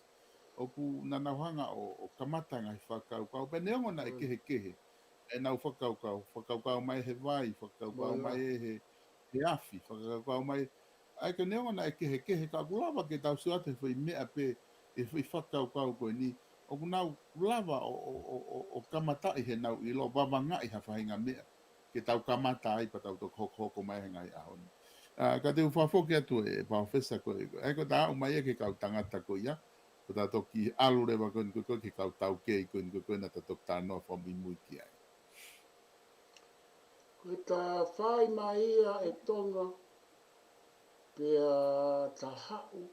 ʻOku nau hanga ʻo, ʻo kamata ngaahi fakakaukau, pea neongo naʻe kehekehe ʻenau fakakaukau, fakakaukau mai he vai, fakakaukau mai he, he afi, fakakaukau mai. ʻA ia ka neongo naʻe kehekehe, ka ʻoku lava ke tau sio atu he foʻi meʻa pē, he foʻi fakakaukau ko eni, ʻoku nau lava ʻo, ʻo, ʻo, ʻo, ʻo kamataʻi heʻenau ʻilo, vavangaʻi ha faʻahinga meʻa, ke tau kamata ai pea tau toki hokohoko mai he ngaahi ʻaho ni. ʻA, ka te u fakafoki atu ē, Palōfesa, ko e, ko e, ʻa ia ko ʻeta aʻu mai ia ki he kau tangata ko ia, ko ʻeta toki ʻalu leva ko eni ko ē, ko ē ki he kau taukei ko eni ko ē, ko ē naʻa ta toki talanoa fakamuimui ki ai. Ko ʻeta fai mai ia ʻe Tonga, pea ta haʻu,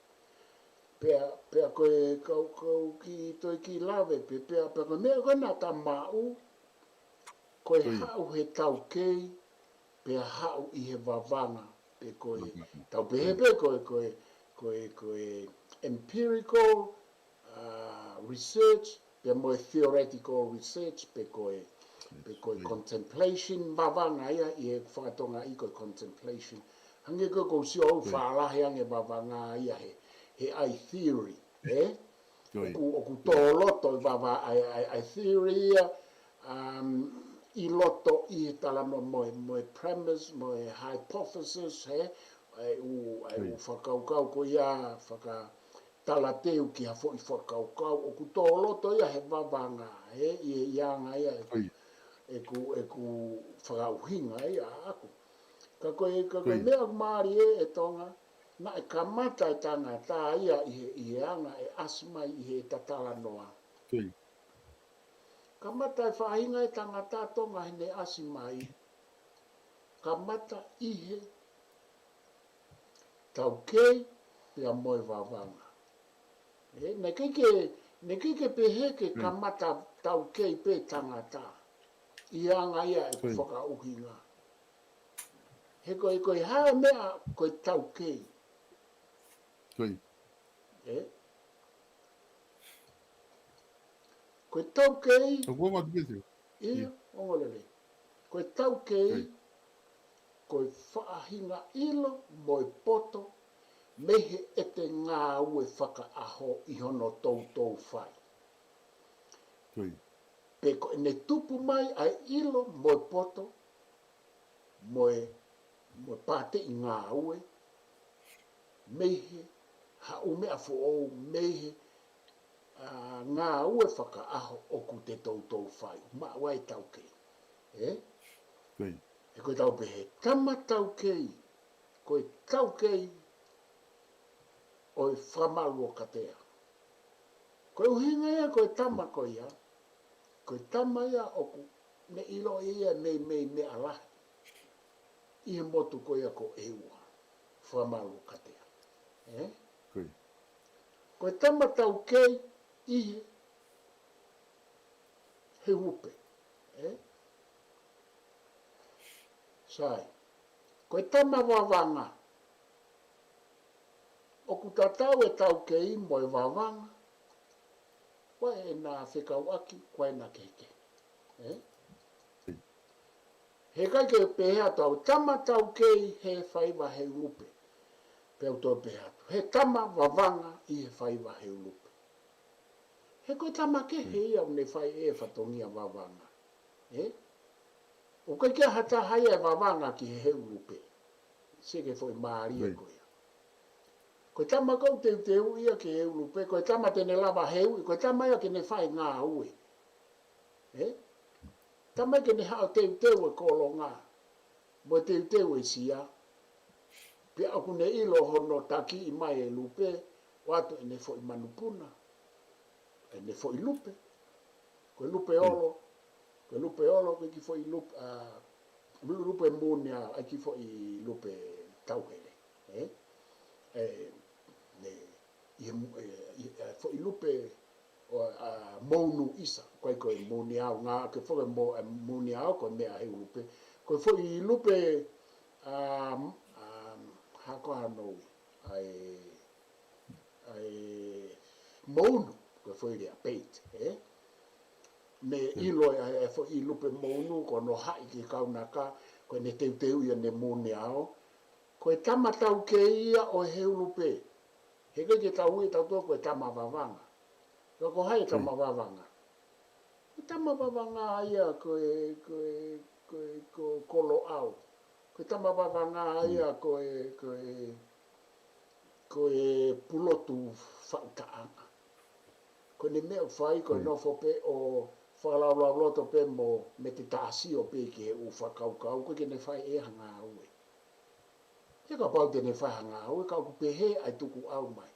pea, pea ko e kau, kau kiʻi toe kiʻi lave pē, pea, pea ko e meʻa ko ē naʻa ta maʻu, ko e haʻu he taukei, pea haʻu ʻi he vavanga, pe ko e, tau pehē pē ko e, ko e, ko e, ko e empirical, ʻa, research, pea mo e theoretical research, pe ko e, pe ko e contemplation, vavanga ia ʻi he fakatonga ʻi ko e contemplation. Hangē ko ē ʻoku ou sio au fālahi ange vavanga ia he, he ʻai theory, ē? ʻOku, ʻoku tō loto e vava-, ʻai, ʻai, ʻai theory ia, um, ʻi loto ʻi he talanoa mo e, mo e premise, mo e hypothesis, he, ʻa e ʻū, ʻa e ʻū fakakaukau ko ia, fakatalateu ki ha foʻi fakakaukau, ʻoku tō loto ia he vavanga, he, ʻi he anga ia ʻeku, ʻeku fakaʻuhinga ia ʻaʻaku. Ka ko e, ka ko e meʻa ʻoku mālie ʻe Tonga, naʻe kamata e tangata ia ʻi he, ʻi he anga e ʻasi mai ʻi he talanoa. Kamata e faʻahinga e tangata Tonga heʻene ʻasi mai. Kamata ʻi he taukei pea mo e vavanga. ʻE, naʻe ʻikai ke, naʻe ʻikai ke pehē ke kamata taukei pē tangata. ʻI he anga ia ʻeku fakaʻuhinga. He ko e, ko e hā e meʻa ko e taukei. ʻE? Ko e taukei. ʻIa, ongoongolelei. Ko e taukei, ko e faʻahinga ʻilo mo e poto, mei heʻete ngāue fakaʻaho ʻi hono toutou fai. Pe ko ʻene tupu mai ʻa e ʻilo mo e poto, mo e, mo e pāteʻi ngāue, mei he haʻu meʻa foʻou, mei he, ʻa, ngāue fakaʻaho ʻoku te toutou fai, maʻu ai e taukei. ʻE? He ko e tau pehē, tama taukei, ko e taukei ʻo e fakamalu ʻo Katea. Ko e ʻuhinga ia, ko e tama ko ia, ko e tama ia ʻoku ne ʻiloʻi ia meimei meʻa lahi ʻi he motu ko ia ko ʻEua, fakamalu ʻo Katea. ʻE? Ko e tama taukei ʻi he, he upe. ʻE? Sai. Ko e tama vavanga. ʻOku tatau e taukei mo e vavanga. Ko e ʻena fekauʻaki, ko e ʻena kehekehe. ʻE? He ʻikai ke pehē atu au tama taukei he faiva he ʻulupe. Pea u toe pehē atu. He tama vavanga ʻi he faiva he ʻulupe. He ko e tama kehe ia ʻoku ne fai e fatongia vavanga. ʻE? ʻOku ʻikai ke ʻi ai ha taha ia ʻe vavanga ki he he ʻulupe. Sio ki he foʻi mālie ko ia. Ko e tama ʻoku teuteu ia ki he ʻulupe, ko e tama te ne lava he ʻulupe, ko e tama ia ke ne fai ngāue. ʻE? Tama ia ke ne haʻu teuteu e kolonga, mo teuteu e sia. Pea ʻoku ne ʻilo hono takiʻi mai e lupe, ʻoatu ʻene foʻi manupuna, ʻene foʻi lupe. Ko e lupe olo, ko e lupe olo, ko e kiʻi foʻi lupe, ʻa, lu-, lupe mūneao, ʻa e kiʻi foʻi lupe tauhele. ʻE? ʻE, ne, ʻi he mu-, ʻe, ʻi he, ʻe, foʻi lupe ʻo, ʻa, mounu ʻisa, ko e, ko e mūneao, ngā ke foʻi mo-, ʻe, mūneao, ko e meʻa he ʻulupe. Ko e foʻi lupe, ʻa, ʻa, hā ko hano ui, ʻa e, ʻa e mounu, ko e foʻi lea bait, ʻe? Ne ʻilo e, ʻa e foʻi lupe mounu, ko hono haʻi ki he kaunaka, ko ʻene teuteu ia ʻene mūneao. Ko e tama taukei ia ʻo he ʻulupe. He ʻikai ke tau ui tautolu ko e tama vavanga. Ka ko hai e tama vavanga? Ko e tama vavanga ia ko e, ko e, ko e, ko Koloʻau. Ko e tama vavanga ia ko e, ko e, ko e pulotu faʻu taʻanga. Ko ʻene meʻa ʻoku fai, ko e nofo pē ʻo fakalaulauloto pē mo mete tāsio pē ki he ʻū fakakaukau, ʻoku ʻikai ke ne fai ʻe ha ngāue. He kapau te ne fai ha ngāue, ka ʻoku pehē ʻa e tukuʻau mai.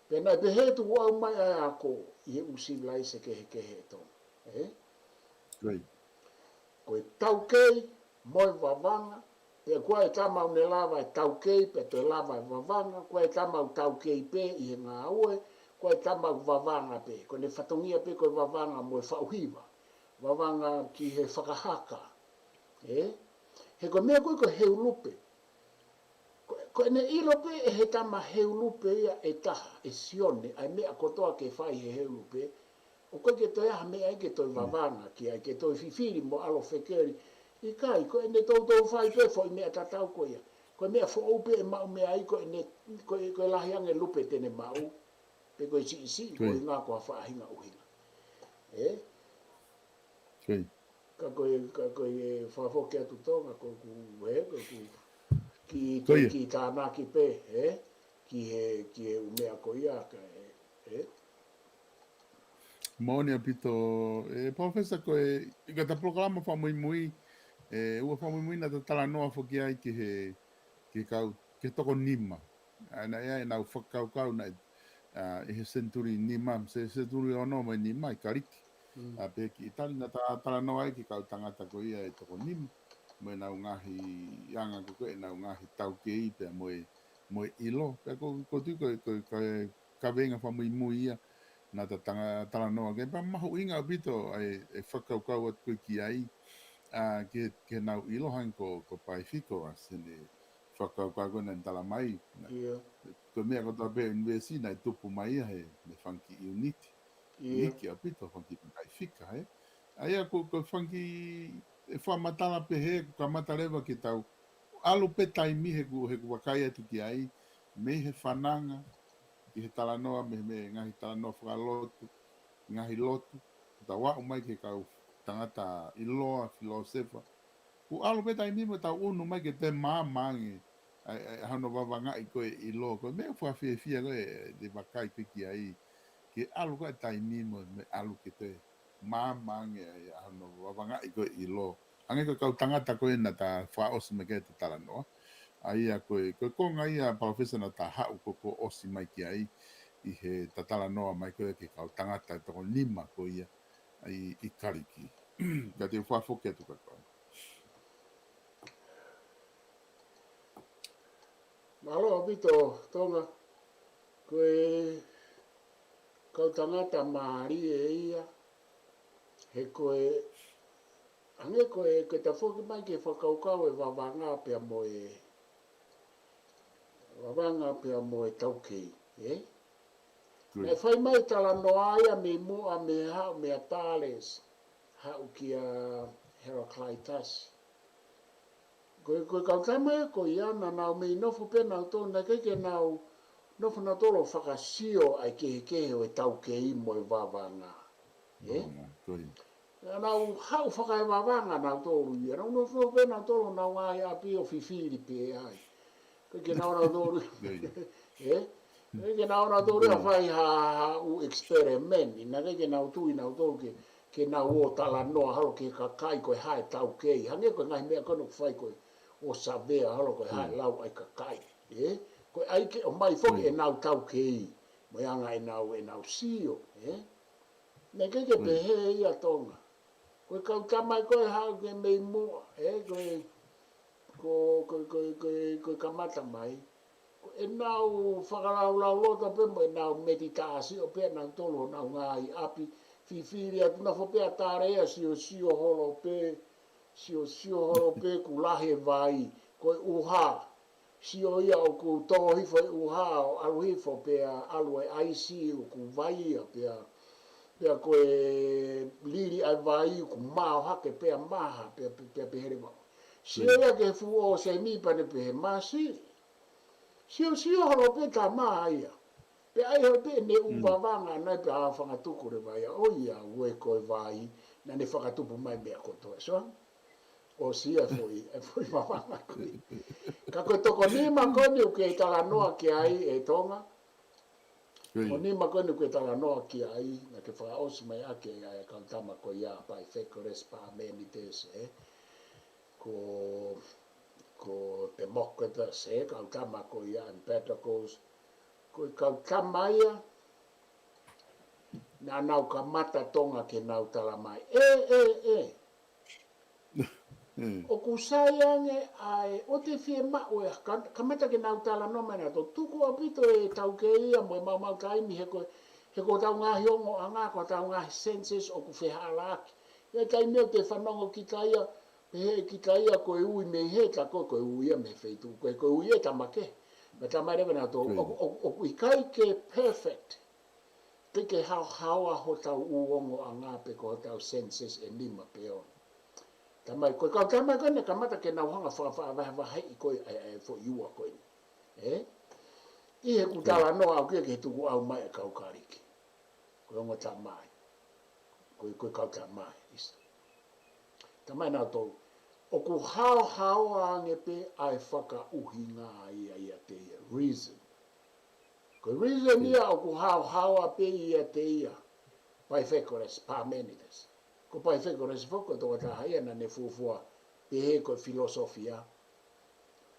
Pea naʻe pehē tukuʻau mai ʻa e ako ʻi he ʻū sivilaise kehekehe ʻe Tonga. ʻE? Ko e taukei mo e vavanga, pea ko e tama ʻoku ne lava e taukei, pea toe lava e vavanga, ko e tama ʻoku taukei pē ʻi he ngāue, ko e tama ʻoku vavanga pē, ko ʻene fatongia pē ko e vavanga mo e faʻu hiva, vavanga ki he fakahaka. ʻE? He ko e meʻa ko ē ko e he ʻulupe. Ko, ko ʻene ʻilo pē ʻe he tama he ʻulupe ia ʻe taha, ʻe Sione, ʻa e meʻa kotoa ke fai he he ʻulupe, ʻoku ʻikai ke toe ʻi ai ha meʻa ia ke toe vavanga ki ai, ke toe fifili mo ʻalu fekeli. ʻIkai, ko ʻene toutou fai pē foʻi meʻa tatau ko ia. Ko e meʻa foʻou pē ʻe maʻu mei ai ko ʻene, ko e, ko e lahi ange lupe te ne maʻu. Pe ko e siʻisiʻi, ko e ʻuhinga ko ha faʻahinga ʻuhinga. ʻE? Ka ko e, ka ko e fakafoki atu Tonga, ko ʻeku, he, ko ʻeku ki, Ko ia. ki tānaki pē, he, ki he, ki he ʻū meʻa ko ia, ka, he, he. Moʻoni ʻaupito, e, Professor, ko e, ʻi he ta polokalama fakamuimui, e, ua fakamuimui naʻa ta talanoa foki ai ki he, ki he kau, ki he toko nima. ʻA, naʻe ʻi ai ʻenau fakakaukau naʻe, ʻa, ʻi he senituli nima, se, senituli ono mo e nima ʻi Kaliki. Mm. ʻA, pea ki ʻItali naʻa ta talanoa ai ki he kau tangata ko ia ʻe toko nima. Mo ʻenau ngaahi anga ko ē, ʻenau ngaahi taukei pea mo e, mo e ʻilo. Pea ko, ko tu ko, ko, ko e kaveinga fakamuimui ia, naʻa ta tanga-, talanoa ki ai, pea mahuʻinga ʻaupito ʻa e, e fakakaukau atu ko ē ki ai, ʻa, ki he, ki heʻenau ʻilo hangē ko, ko Pythagoras, ʻene fakakaukau ko ē naʻe talamai. Naʻe, ʻIo. ko e meʻa kotoa pē ʻunivēsi naʻe tupu mai ia he, he fanga kiʻi ʻiuniti. ʻIo. ʻIki ʻaupito, fanga kiʻi kakai fika, he. ʻA ia ko, ko e fanga kiʻi, e fakamatala pehē, kuo kamata leva ke tau ʻalu pē taimi he ʻoku, he ʻoku vakai atu ki ai, mei he fananga, ki he talanoa, mei, mei he ngaahi talanoa fakalotu, ngaahi lotu, tau aʻu mai ki he kau tangata ʻiloa, filōsefa. Kuo ʻalu pē taimi mo tau ʻunu mai ke toe maama ange, ʻa e, ʻa e, ʻa hono vavangaʻi ko ē ʻilo, ko e meʻa fakafiefia ko ē, ʻe vakai ko ē ki ai, ke ʻalu ko ē taimi mo, mo ʻalu ke toe maama ange ʻa e, ʻa hono vavangaʻi ko ē ʻilo. Hangē ko e kau tangata ko ē naʻa ta fakaʻosi mai ki ai ʻeta talanoa. ʻA ia ko e, ko e konga ia Palōfesa naʻa ta haʻu ko, ko ʻosi mai ki ai ʻi heʻeta talanoa mai ko ē ki he kau tangata ʻe toko nima ko ia ʻi, ʻi Kaliki. Ka te u fakafoki atu kia koe. Mālō ʻaupito, Tonga. Ko e kau tangata mālie ia, he ko e, hangē ko e, ko ʻeta foki mai ki he fakakaukau e vavanga pea mo e, vavanga pea mo e taukei, ē? Ko ia. Naʻe fai mai talanoa ia mei muʻa mei he haʻu meia Thales, haʻu kia Heraclitus. Ko e, ko e kau tama ia ko ia naʻa nau mei nofo pē nautolu, naʻe ʻikai ke nau nofo nautolu ʻo fakasio ʻa e kehekehe ʻo e taukei mo e vavanga. Ē? Vavanga, ko ia. Naʻa nau haʻu fakaevavanga nautolu ia. Nau nofo pē nautolu honau ngaahi ʻapi ʻo fifili pē ai. ʻIkai ke nau nautolu. Ko ia. Ē? ʻIkai ke nau nautolu ia Ko ia. fai ha, ha ʻū experiment. Naʻe ʻikai ke nau tui nautolu ke, ke nau ō talanoa holo ki he kakai ko e hā e taukei. Hangē ko e ngaahi meʻa ko ē ʻoku fai ko ē ʻo savea holo ko e hā e Mm. lau ʻa e kakai. Ē? Ko e ʻai ke ʻomai foki Mm. ʻenau taukei. Mo e anga ʻenau, ʻenau sio. Ē? Naʻe ʻikai ke Mm. pehē ia Tonga. Ko e kau tama ia ko ē haʻu ki he mei muʻa, ē, ko e, ko, ko, ko, ko, ko e kamata mai. Ko ʻenau fakalaulauloto pē mo ʻenau meditāsio pē nautolu honau ngaahi ʻapi, fifili atu nofo pē ʻa Thales ia, siosio holo pē, siosio holo pē kuo lahi e vai, ko e ʻuha. Sio ia ʻoku tō hifo e ʻuha ʻo ʻalu hifo pea ʻalu e ʻaisi ʻoku vai ia pea, pea ko e lili ʻa e vai ʻoku mao hake pea maha pea, pea, pea pehē leva. Sio Mm. ia ki he fuʻu ʻōseni pea ne pehē masiʻi. Siosio holo pē tama ia. Pea ʻai holo pē ʻene ʻū Mm. vavanga ʻana ia pea hanga ʻo fakatuku leva ia. ʻOiauē ko e vai, naʻa ne fakatupu mai meʻa kotoa. So, ʻosi ia e foʻi, e foʻi vavanga ko ē. Ka ko e toko nima ko eni ʻoku ke talanoa ki ai ʻe Tonga. Ko ia. Toko nima ko eni ʻoku ke talanoa ki ai, naʻa ke fakaʻosi mai ʻaki ʻa e kau tama ko ia Pythagoras, Parmenides, ē. Ko, ko Democritus, ē, kau tama ko ia Empedocles. Ko e kau tama ia, naʻa nau kamata Tonga ke nau talamai. Ē, ē, ē. Mm. ʻOku sai ange ʻa e, ʻoua te fiemaʻu ē, ka, kamata ke nau talanoa mai nautolu. Tuku ʻaupito e taukei ia mo e maumau taimi he ko, he ko hotau ngaahi ongoʻanga, ko hotau ngaahi senses ʻoku fehalaaki. ʻI he taimi ʻoku te fanongo kita ia, pehē kita ia ko e ui mei hē, tā ko, ko e ui ia mei he feituʻu, ko e, ko e ui ia ʻe tama kehe. Pea talamai leva nautolu, Ko ia. ʻoku, ʻoku, ʻoku ʻikai ke perfect. Ke ke haohaoa hotau ʻū ongoʻanga pe ko hotau senses ʻe nima pe ono. Talamai, ko e kau tama ko ē naʻe kamata ke nau hanga ʻo faka-, faka-, vahevaheʻi ko ē ʻa e, ʻa e foʻi ua ko eni. Ē? ʻI heʻeku Mm. talanoa ʻaʻaku ia ki he tukuʻau mai ʻa e kau Kaliki. Ko e ongo tama ia. Ko e, ko e kau tama ia. Isa. Talamai ʻe nautolu, ʻoku haohaoa ange pē ʻa e fakaʻuhinga ia ʻiate ia, reason. Ko e reason ia ʻoku haohaoa pē ʻiate ia, Pythagoras, Parmenides. Ko Pythagoras foki ko e tokotaha ia naʻa ne fuofua pehē ko e filosofia.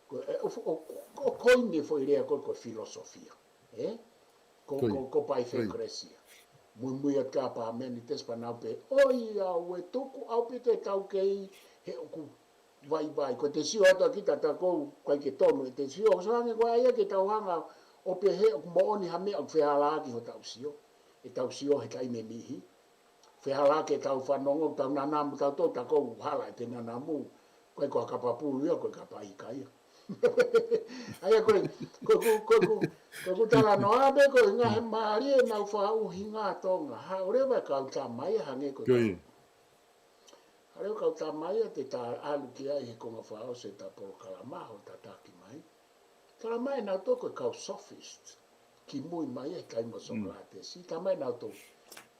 Ko e, ʻo, ʻo, ʻo, ʻo koini foʻi lea ko e, ko e filosofia. Ē? Ko, ko, ko Pythagoras ia. Muimui atu kia Parmenides pea nau pehē, ʻoiauē, tuku ʻaupito e taukei he ʻoku vaivai. Ko ʻete sio atu ʻa kita, ta kou ʻikai ke tonu ʻete sio. So ange ko ia ke tau hanga ʻo pehē ʻoku moʻoni ha meʻa ʻoku fehālaaki hotau sio. ʻEtau sio he taimi ʻe niʻihi. Fehālaaki ʻetau fanongo, tau nanamu, tau tō, ta kou hala ʻete nanamu. Ko e ko ha kapa pulu ia, ko e kapa ika ia. ʻA ia ko e, ko e ku, ko e ku, ko e ku talanoa pē ko e ngaahi mālie ʻenau fakaʻuhinga Tonga. Haʻu leva e kau tama ia hangē ko e kau. Haʻu leva e kau tama ia te ta ʻalu ki ai he konga fakaʻosi ʻeta polokalama ʻo tataki mai. Talamai ʻe nautolu ko e kau sophist. Kimui mai he taimi ʻo Socrates. Talamai ʻe nautolu,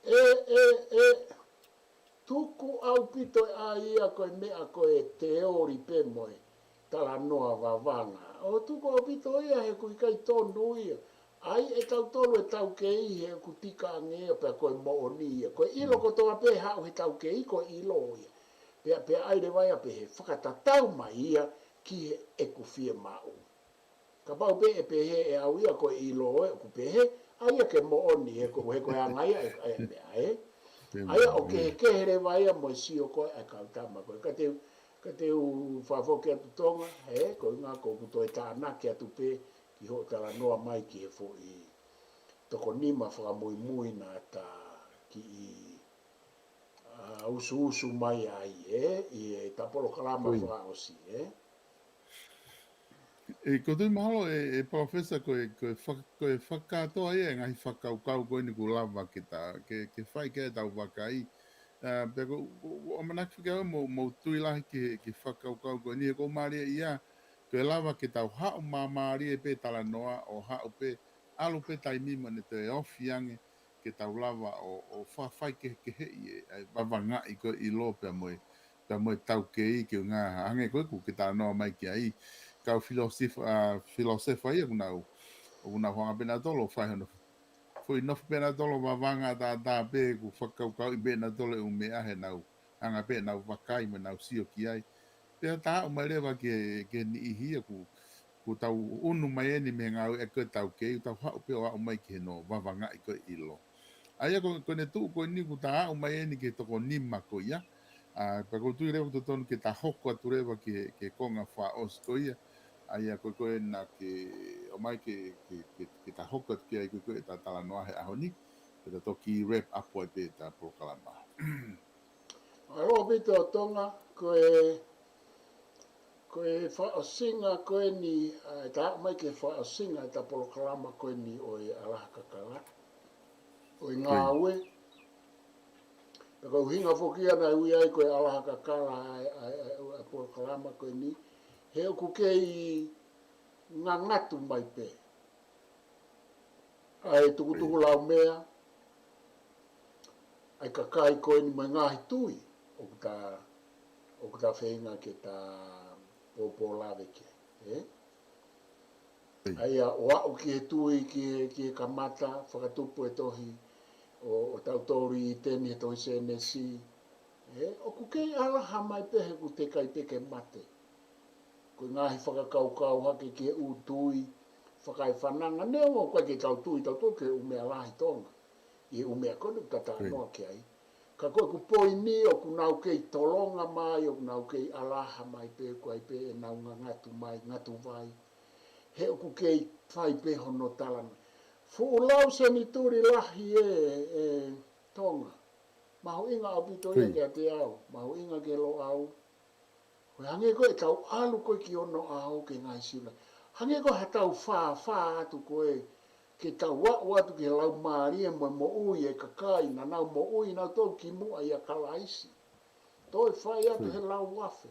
ē, ē, ē, tuku ʻaupito ʻa ia ko e meʻa ko e teoli pē mo e talanoa vavanga. ʻO tuku ʻaupito ia he ʻoku ʻikai tonu ia. ʻAi ʻe tautolu e taukei he ʻoku tika ange ia pea ko e moʻoni ia. Ko e ʻilo kotoa pē haʻu he taukei ko e ʻilo ia. Pea, pea ʻai leva ia pehē fakatatau mai ia ki heʻeku fiemaʻu. Kapau pē ʻe pehē ʻe au ia ko e ʻilo ē ʻoku pehē, ʻa ia ke moʻoni he ko, he ko e anga ia e, e meʻa ē. ʻA ia ʻoku kehekehe leva ia mo e sio ko ē ʻa e kau tama ko ē. Ka te u, ka te u fakafoki atu Tonga, ē, ko e ʻuhinga ko ʻeku toe tānaki atu pē ki hoʻo talanoa mai ki he foʻi toko nima fakamuimui naʻa ta kiʻi ʻa, usuusu mai ai, ē, ʻi heʻeta polokalama fakaʻosi, ē. ʻE, ko tui mahalo, ʻe, ʻe Palōfesa ko e, ko e fak-, ko e fakakātoa ia e ngaahi fakakaukau ko eni ʻoku lava ke ta, ke, ke fai ki ai ʻetau vakai. ʻA, pea ko, ko, ko ʻamanaki fika mo, mo tui lahi ke, ke fakakaukau ko eni, he ʻoku mālie ia, ko e lava ke tau haʻu māmālie pē talanoa ʻo haʻu pē, ʻalu pē taimi mo ne toe ofi ange, ke tau lava ʻo, ʻo fa-, fai kehekeheʻi e, ʻa e vavangaʻi ko e ʻilo pea mo e, pea mo e taukei ke ngā hangē ko ē ʻoku ke talanoa mai ki ai. Kau filōsefa, ʻa, filōsefa ia ʻoku nau, ʻoku nau hanga pē nautolu ʻo fai hono, foʻi nofo pē nautolu ʻo vavanga tātā pē ʻoku fakakaukauʻi pē nautolu e ʻū meʻa he nau, hanga pē nau vakai mo nau sio ki ai. Pea ta aʻu mai leva ke, ke niʻihi ia ʻoku, ʻoku tau unu mai eni mei he ngāue ʻa e ko e taukei, ʻoku tau haʻu pē ʻo aʻu mai ki hono vavangaʻi ko e ʻilo. ʻA ia ko, ko ʻene tuʻu ko eni ʻoku ta aʻu mai eni ki he toko nima ko ia. ʻA, pea ʻoku ou tui leva ʻoku totonu ke ta hoko atu leva ki he, ki he konga fakaʻosi ko ia. ʻA ia ko e ko ena ke ʻomai ke, ke, ke, ke ta hoko atu ki ai ko e ko e ta talanoa he ʻaho ni. Pea ta toki wrap up ai pē ʻeta polokalama. Mālō ʻaupito Tonga, ko e, ko e fakaʻosinga ko eni, ʻa, ʻeta aʻu mai ki he fakaʻosinga ʻeta polokalama ko eni ʻo e ʻAlaha Kakala, ʻo e ngāue. Pea ko e ʻuhinga foki ia naʻe ui ai ko e ʻAlaha Kakala ʻa e, ʻa e, ʻa e, ʻa e polokalama ko eni, he ʻoku kei ngangatu mai pē ʻa e tukutuku laumea ʻa e kakai ko eni mo e ngaahi tui ʻoku ta, ʻoku ta feinga ke ta pōpōlave ki ai, ē? ʻA ia ʻo aʻu ki he tui, ki he, ki he kamata, fakatupu e tohi ʻo, ʻo tautolu ʻi ʻĪteni he tohi Sēnesi, ē? ʻOku kei ʻalaha mai pē he ʻoku teʻeki ai pē ke mate. Ko e ngaahi fakakaukau hake ki he ʻū tui fakaefananga, neongo ʻoku ʻikai ke tau tui tautolu ki he ʻū meʻa lahi Tonga ʻi he ʻū meʻa ko eni ʻoku ta talanoa ki ai. Ka ko ʻeku poini ʻoku nau kei tolonga mai, ʻoku nau kei ʻalaha mai pē, ko ai pē ʻenau ngangatu mai, ngatu vai. He ʻoku kei fai pē hono talanoa. Fuʻu lau senituli lahi ē, ē Tonga. Mahuʻinga ʻaupito ia kiate au, mahuʻinga ki he Loʻau. Ko e hangē ko ē ʻetau ʻalu ko ē ki onoʻaho ki he ngaahi siula. Hangē ko e haʻatau fāfā atu ko ē ke tau aʻu atu ki he laumālie mo e moʻui e kakai naʻa nau moʻui nautolu kimuʻa ʻia Kalaisi. Toe fai atu he lau afe.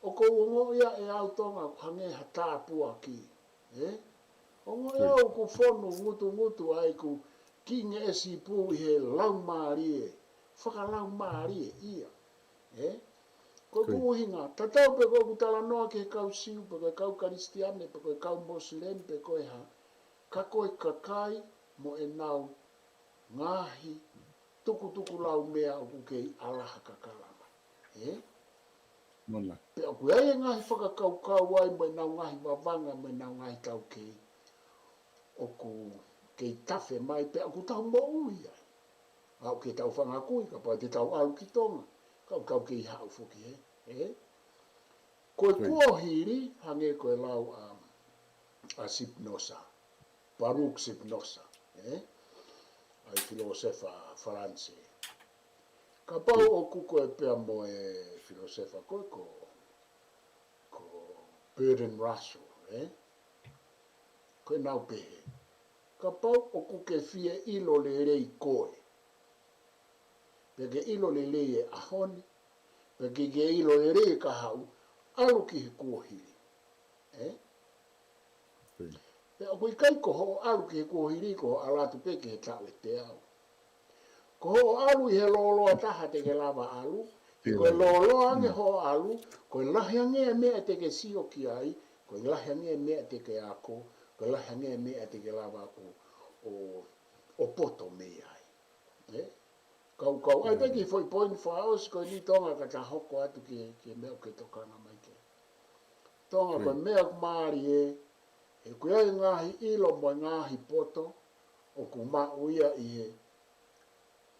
ʻOku ou ongoʻi ia ʻe au Tonga hangē ha tāpuaki. Ē? Ongoʻi au ʻoku fonu ngutungutu ai ʻeku kiʻi ngeʻesi pū ʻi he laumālie. Fakalaumālie ia. Ē? Ko ʻeku ʻuhinga, tatau pē ko ʻeku talanoa ki he kau Siu, pe ko e kau Kalisitiane, pe ko e kau Mosilemi, pe ko e hā, ka ko e kakai mo ʻenau ngaahi tukutuku laumea ʻoku kei ʻalaha kakalama. Ē? Pea ʻoku ʻi ai e ngaahi fakakaukau ai mo ʻenau ngaahi vavanga mo ʻenau ngaahi taukei ʻoku kei tafe mai, pea ʻoku tau moʻui ai. ʻA ʻoku ke tau fanga kui, kapau te tau ʻalu ki Tonga, ka ʻoku tau kei haʻu foki, ē? Ē? Ko e kuohili, hangē ko e lau ʻa, ʻa Spinoza, Baruch Spinoza, ē? ʻA e filōsefa Falanse. Kapau ʻoku ko e pea mo e filōsefa ko, ko, ko Bertrand Russell, ē? Ko ʻenau pehē, kapau ʻoku ke fie ʻilo lelei koe, pea ke ʻilo lelei e ʻaho ni, pea ke ke ʻilo lelei e kahaʻu, ʻalu ki he kuohili. Ē? Pea ʻoku ʻikai ko hoʻo ʻalu ki he kuohili, ko hoʻo ʻalu atu pē ki he taʻu ʻe teau. Ko hoʻo ʻalu ʻi he lōloa taha te ke lava ʻalu, he ko e lōloa ange hoʻo ʻalu, ko e lahi ange e meʻa te ke sio ki ai, ko e lahi ange e meʻa te ke ako, ko e lahi ange e meʻa te ke lava ʻo, ʻo, ʻo poto mei ai. Ē? Kau, kau, ʻai pē ki he foʻi point fakaʻosi ko eni Tonga ka ta hoko atu ki he, ki he meʻa ʻoku ke tokanga mai ki ai. Tonga, ko e meʻa ʻoku mālie, he ʻoku ʻi ai e ngaahi ʻilo mo e ngaahi poto ʻoku maʻu ia ʻi he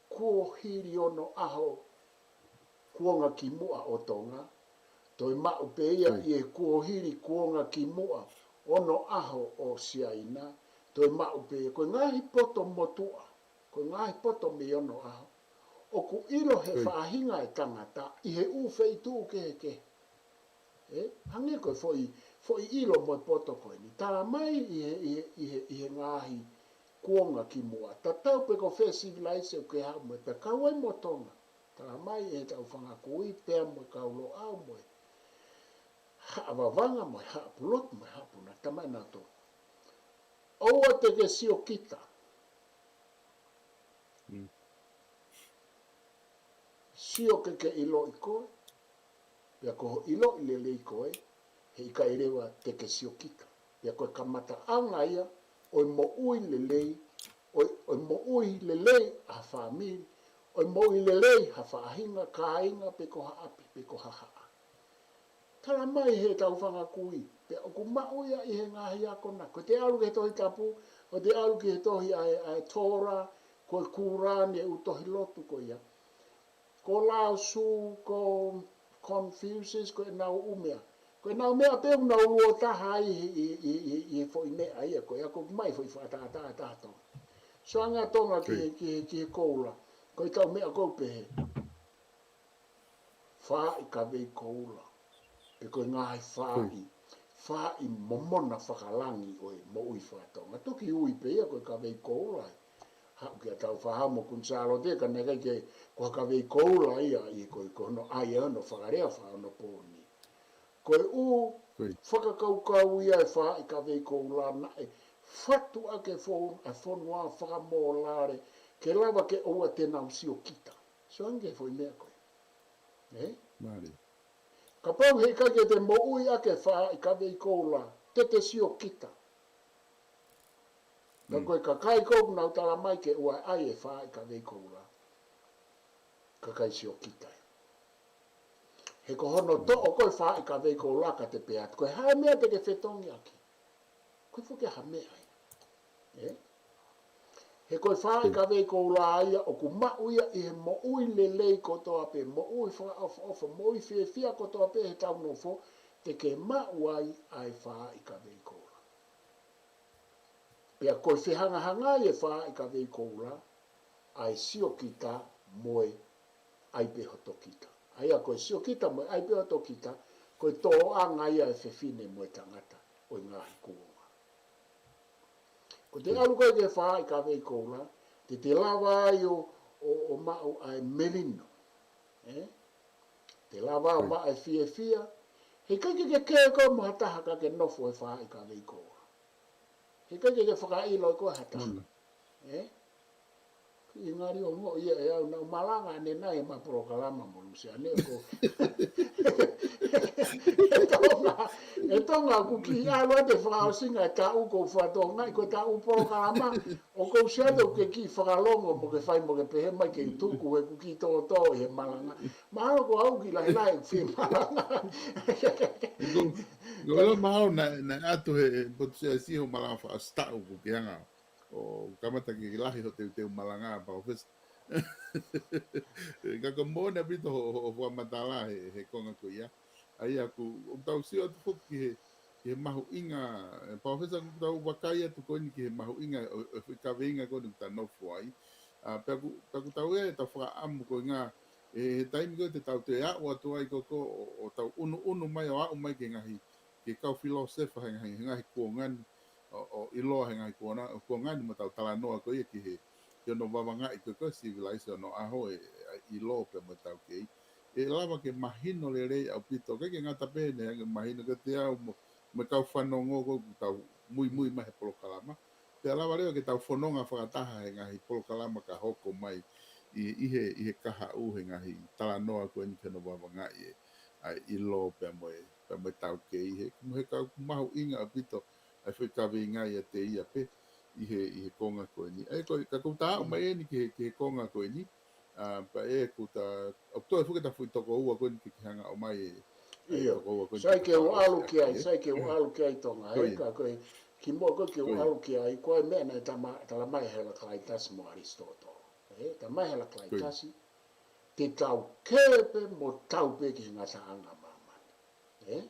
kuohili ono ʻaho kuonga kimuʻa ʻo Tonga, toe maʻu pē ia ʻi he kuohili kuonga kimuʻa ono ʻaho ʻo Siaina, toe maʻu pē ia, ko e ngaahi poto motuʻa, ko e ngaahi poto mei ono ʻaho, ʻoku ʻilo he faʻahinga e tangata ʻi he ʻū feituʻu kehekehe. Ē, hangē ko e foʻi, foʻi ʻilo mo e poto ko eni. Tala mai ʻi he, ʻi he, ʻi he, ʻi he ngaahi kuonga kimuʻa. Tatau pē ko fē sivilaise ʻoku ke haʻu mo ia, pea kau ai mo Tonga. Tala mai ʻe he tau fanga kui pea mo e kau Loʻau mo e Haʻa Vavanga mo e Haʻa Pulotu mo e Haʻa Puna, tama ʻe nautolu. ʻOua te ke sio kita. Sio ke ke ʻiloʻi koe, pea ko hoʻo ʻiloʻi lelei koe, he ʻikai leva te ke sio kita. Pea ko e kamataʻanga ia ʻo e moʻui lelei, ʻo e, ʻo e moʻui lelei ʻa ha fāmili, ʻo e moʻui lelei ha faʻahinga, kāinga, pe ko ha ʻapi, pe ko ha haʻa. Tala mai he tau fanga kui, pea ʻoku maʻu ia ʻi he ngaahi ako na. Ko ʻete ʻalu ki he Tohi Tapu, ko ʻete ʻalu ki he tohi ʻa e, ʻa e Tora, ko e Kurani, e ʻū tohi lotu ko ia. Ko Lao Tzu, ko Confucius, ko ʻenau ʻū meʻa. Ko ʻenau meʻa pē ʻoku nau luo taha ai ʻi, ʻi, ʻi, ʻi, ʻi he foʻi meʻa ia ko ia, ʻoku mai foʻi fakatātā ʻe taha Tonga. Sio ange ʻa Tonga ki he, ki he, ki he koula. Ko e tau meʻa ʻoku ou pehē. Faaʻi kavei koula. Pe ko e ngaahi faaʻi, faaʻi momona fakalangi ʻo e moʻui faka-Tonga. Toki ui pē ia ko e kavei koula. Haʻu ki he tau fakahamu Kuini Sālote ka naʻe ʻikai ke ko ha kavei koula ia ʻi he ko e ko hono ʻai ʻa hono fakalea fakaonopōni. Ko e ʻū fakakaukau ia e faaʻi kavei koula naʻe fatu ʻaki e fo-, e fonua fakamōlale ke lava ke ʻoua te nau sio kita. Sio ange ki he foʻi meʻa ko ē. Ē? Kapau he ʻikai ke te moʻui ʻaki e faaʻi kavei koula, te te sio kita. Ka ko e kakai ʻoku nau tala mai ke ʻoua ʻe ʻai e faaʻi kavei koula, kakai sio kita. He ko hono toʻo ko e faaʻi kavei koula ka te pehē atu, ko e hā e meʻa te ke fetongi ʻaki? Ko e fuke ha meʻa ia. Ē? He ko e faaʻi kavei koula ia ʻoku maʻu ia ʻi he moʻui lelei kotoa pē, moʻui fakaʻofoʻofa, moʻui fiefia kotoa pē he tau nofo, te ke maʻu ai ʻa e faaʻi kavei koula. Pea ko e fehangahangai e faaʻi kavei koula, ʻa e sio kita mo e ʻai pē hoto kita. ʻA ia ko e sio kita mo e ʻai pē hoto kita, ko e tōʻanga ia e fefine mo e tangata ʻo e ngaahi kuonga. Ko te ʻalu ko ē ki he faaʻi kavei koula, te te lava ai ʻo, ʻo, ʻo maʻu ʻa e melino. Ē? Te lava ʻo maʻu e fiefia, he ʻikai ke ke kē koe mo ha taha ka ke nofo he faaʻi kavei koula. He ʻikai ke ke fakaʻilo ʻe koe ha taha. Ē? ʻIkai ngali ongo ia ʻe au, naʻa ku malanga ʻanenai ʻema polokalama mo Lusiane ko. ʻE Tonga, ʻe Tonga, ʻoku kiʻi ʻalu atu e fakaʻosinga e taʻu ko e fakatonga, ko e taʻu polokalama, ʻoku ou sio atu ke kiʻi fakalongo mo ke fai mo ke pehē mai ke tuku he ʻoku kiʻi tōtō he malanga. Mahalo ko au kiʻi lahilahi fie malanga. Ko, ko lo mahalo naʻe, naʻe ʻatu he, he potu siasi hoʻo malanga fakaʻosi taʻu ʻoku ke hanga ʻo kamata ke lahi hoʻo teuteu malanga, Palōfesa. Ka ko e moʻoni ʻaupito hoʻo, hoʻo fakamatala he, he konga ko ia. ʻA ia ʻoku, ʻoku tau sio atu foki ki he, ki he mahuʻinga, ē, Palōfesa, ʻoku tau vakai atu ko eni ki he mahuʻinga ʻo, ʻo e foʻi kaveinga ko eni ʻoku ta nofo ai. ʻA, pea ʻoku, pea ʻoku tau ʻi ai ʻetau fakaʻamu ko e ngaahi, ē, he taimi ko ē te tau toe aʻu atu ai ko ē ʻo, ʻo tau ʻunuʻunu mai ʻo aʻu mai ki he ngaahi, ki he kau filōsefa he ngaahi, he ngaahi kuonga ni, ʻo, ʻo ʻiloa he ngaahi kuonga, kuonga ni mo ʻetau talanoa ko ia ki he, ki hono vavangaʻi ko ē ko e sivilaise ʻo onoʻaho ē, ʻa e ʻilo pea mo e taukei. ʻE lava ke mahino lelei ʻaupito, ʻikai ke ngata pē heʻene mahino kiate au mo, mo e kau fanongo ko ē ʻoku tau muimui mai he polokalama. Pea lava leva ke tau fononga fakataha he ngaahi polokalama ka hoko mai ʻi, ʻi he, ʻi he kahaʻu he ngaahi talanoa ko eni ki hono vavangaʻi ē, ʻa e ʻilo pea mo e, pea mo e taukei he, mo e kau mahuʻinga ʻaupito ʻa e foʻi kaveinga ʻiate ia pē ʻi he, ʻi he konga ko eni. ʻA ia ko e, ka ʻoku ta aʻu mai eni ki he, ki he konga ko eni, ʻa, pea ʻoku ta, ʻoku toe foki ʻeta foʻi toko ua ko eni ke, ke hanga ʻo ʻomai e, ʻa e ʻIo, toko ua ko eni sai ke ke u fakaʻosi ʻalu ki atu ai, ē. sai ke u ʻalu ki ai Tonga, Ko ē, ia. Ka ko e, kimuʻa ko ē ke u Ko ia. ʻalu ki ai, ko e meʻa naʻe tama-, talamai ʻe Heraclitus mo ʻAlisitōtolo. Ē, talamai ʻe Ko ia. Heraclitus, te tau kē pē mo tau pē ki he ngataʻanga ʻo māmani. Ē?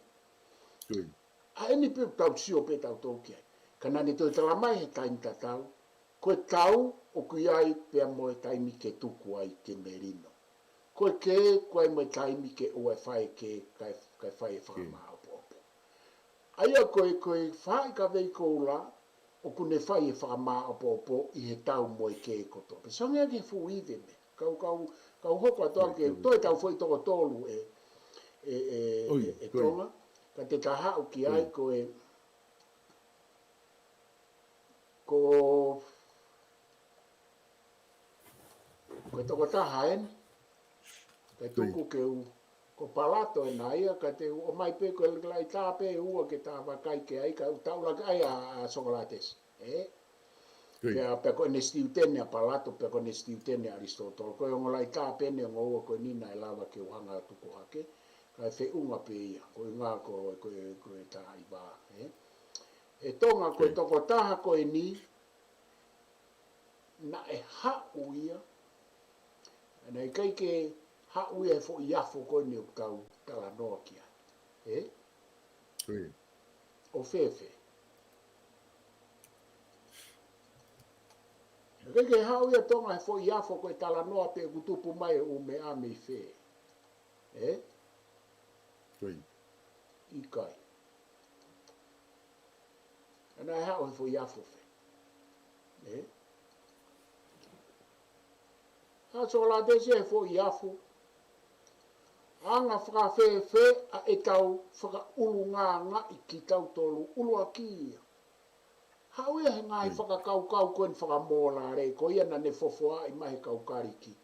Ko ia. ʻA eni pē ʻoku tau sio pē tautolu ki ai. Ka naʻa ne toe talamai he taimi tatau, ko e tau ʻoku ʻi ai pea mo e taimi ke tuku ai ke melino. Ko e kē, ko e mo e taimi ke ʻoua ʻe fai e kē, kae, kae fai e fakamāʻopoʻopo. ʻA ia ko e, ko e faʻahi kavei koula, ʻoku ne fai e fakamāʻopoʻopo ʻi he tau mo e kē kotoa pē. Sio ange ki he fuʻu ivi meʻa. Kau, kau, kau hoko atu au ke toe tau foʻi toko tolu ē, ē, ē, ʻOi, ē, ē ko ia. Tonga, ka te ta haʻu ki ai ʻOi. ko e, ko, ko e tokotaha eni, ka ʻOi. tuku ke u, ko Palato ena ia, ka te u ʻomai pē ko e laʻitā pē ʻe ua ke ta vakai ki ai, ka u taulaki ai ʻa, ʻa Sokolatesi. Ē? ʻOi. Pea, pea ko ʻene student ʻa Palato, pea ko ʻene student ʻa ʻAlisitōtolo. Ko e ongo laʻitā pē eni ʻe ongo ua ko eni naʻe lava ke u hanga ʻo tuku hake, kae feʻunga pē ia, ko e ngaahi ko, ko, ko e taha ʻi vā, ē? ʻE Tonga ko e tokotaha ko eni, naʻe haʻu ia, naʻe ʻikai ke haʻu ia he foʻi afo ko eni ʻoku tau talanoa ki ai. Ē? ʻOi. ʻO fēfē? ʻIkai ke haʻu ia Tonga he foʻi afo ko e talanoa pē ʻoku tupu mai e ʻū meʻa mei fē. Ē? ʻOi. ʻIkai. Naʻe haʻu he foʻi afo fē. Ē? Haʻu Sokolatesi he foʻi afo. Anga fakafēfē ʻa ʻetau fakaʻulungaangaʻi kitautolu ʻuluaki ia. Haʻu ia he ngaahi fakakaukau ko eni fakamōlale, ko ia naʻa ne fofoaʻi mai he kau Kalisi.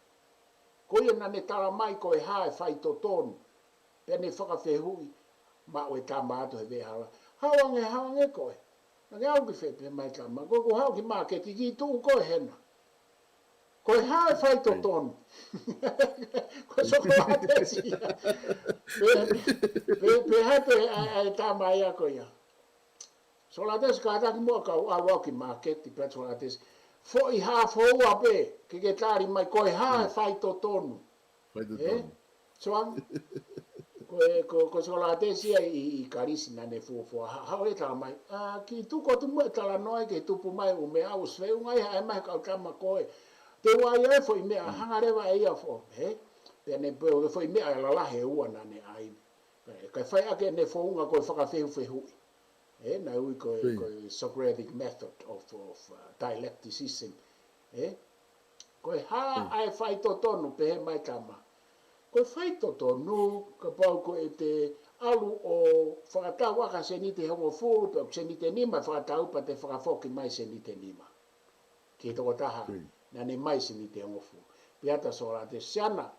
Ko ia naʻa ne talamai ko e hā e faitotonu. Pea ne fakafehuʻi, maʻu e tama atu he veʻehala. Haʻu ange, haʻu ange koe. Naʻa ke haʻu ki fē? Pehē mai e tama, ko ʻeku haʻu ki māketi, kiʻi tuʻu koe hena. Ko e hā e faitotonu? Ko Sokolatesi ia. Pea, pea, pea, pea, ʻa, ʻa e tama ia ko ia. Sokolatesi kātaki muʻa kau ʻalu au ki māketi, pea Sokolatesi. Foʻi hā foua pē, ke ke tali mai, ko e hā e faitotonu? Faitotonu. Ē? Soang, ko e, ko, ko Sokolatesi ia ʻi, ʻi Kalisi naʻa ne fuofua, ha, haʻu e tala mai. ʻA, kiʻi tuku atu muʻa e talanoa ki he tupu mai ʻū meʻa ʻosi feʻunga ai, haʻu mai kau tama ko ē. Te u ʻai e foʻi meʻa, hanga leva ʻe ia ʻo fo, ē? Pea ne pehē ko e foʻi meʻa ʻe lalahi ʻe ua naʻa ne ʻai. Kae, kae fai ʻaki ʻene founga ko e fakafehufehuʻi. Ē, naʻe ui ko e, ko e Socratic method of, of, uh, dialecticism. Ē? Ko e hā ʻa e faitotonu, pehē mai e tama. Ko e faitotonu, kapau ko ʻete ʻalu ʻo fakatau ʻaki ha seniti ʻe hongofulu, pe ʻoku seniti ʻe nima, fakatau pea te fakafoki mai seniti ʻe nima ki he tokotaha Naʻa ne ʻomai e seniti ʻe hongofulu. Pea ʻatā Sokolatesi, Siana,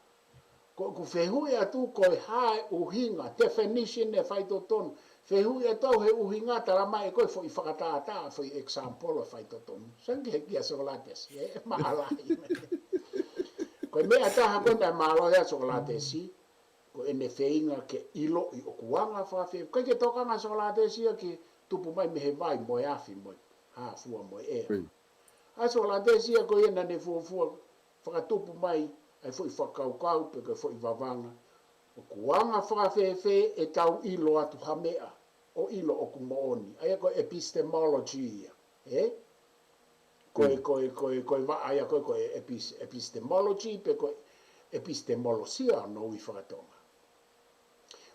ko ʻeku fehuʻi atu ko e hā e ʻuhinga, definition e faitotonu. Fehuʻi atu au he ʻuhinga, talamai ʻe koe e foʻi fakatātā, foʻi example e faitotonu. Sai ange ki he kia Sokolatesi, ē, maʻalahi. Ko e meʻa ʻe taha ko ē naʻe mālohi ai ʻa Sokolatesi, ko ʻene feinga ke ʻiloʻi ʻoku anga fakafē-, ʻikai ke tokanga ʻa Sokolatesi ia ki he tupu mai mei he vai mo e afi mo e hā fua mo e ʻea. ʻA Sokolatesi ia ko ia naʻa ne fuofua fakatupu mai ʻa e foʻi fakakaukau pe ko e foʻi vavanga. ʻOku anga fakafēfē ʻetau ʻilo atu ha meʻa, ʻo ʻilo ʻoku moʻoni. ʻA ia ko e epistemology ia, ē? Ko e, ko e, ko e, ko e vaʻa ia ko e, ko e epis-, epistemology pe ko e epistemolosia ʻo e ui fakatonga.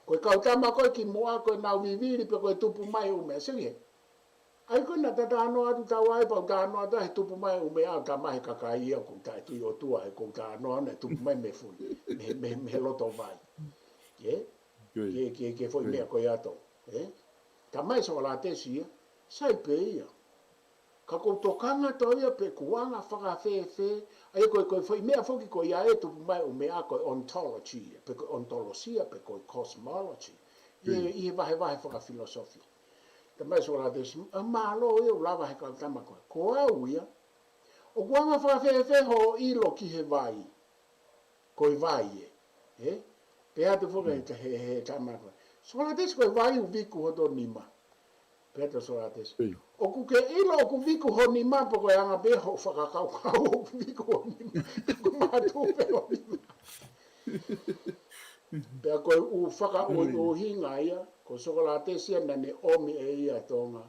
Ko e kau tama ko ē kimuʻa ko ʻenau vivili pe ko e tupu mai ʻū meʻa. Sio ki hē. ʻA ia ko ē naʻa ta talanoa atu taua ai, pea u talanoa atu he tupu mai ʻū meʻa ʻo talamai ʻe he kakai ia ʻoku taʻetui ʻOtua, he ʻoku ou talanoa naʻe tupu mai mei he fuli, mei, mei, mei he loto vai. Ē? Ke, ke, ke foʻi meʻa ko ia atu. Ē? Talamai ʻe Sokolatesi ia, sai pē ia. Ka ʻoku ou tokanga atu au ia pe ʻoku anga fakafēfē, ʻa ia ko e, ko e foʻi meʻa foki ko ia ʻe tupu mai ʻū meʻa ko e ontology ia, pe ko e ontolosia, pe ko e cosmology. ʻI he, ʻi he vahevahe fakafilosofia. Talamai ʻe Sokolatesi, ʻa, mālō ia ʻoku lava he kau tama ko ē. Ko au ia, ʻoku anga fakafēfē hoʻo ʻilo ki he vai. Ko e vai ē. Ē? Pea ʻatā foki ʻe he, he, he tama ko ē, Sokolatesi, ko e vai ʻoku viku hoto nima. Pea ʻatā Sokolatesi, ʻoku ke ʻilo ʻoku viku ho nima pe ko e anga pē hoʻo fakakaukau ʻoku viku ho nima? Ko e mātuʻu pē ho nima. Pea ko e ʻū fakaʻuhinga ia, ko Sokolatesi ia naʻa ne ʻomi ʻe ia ʻa Tonga,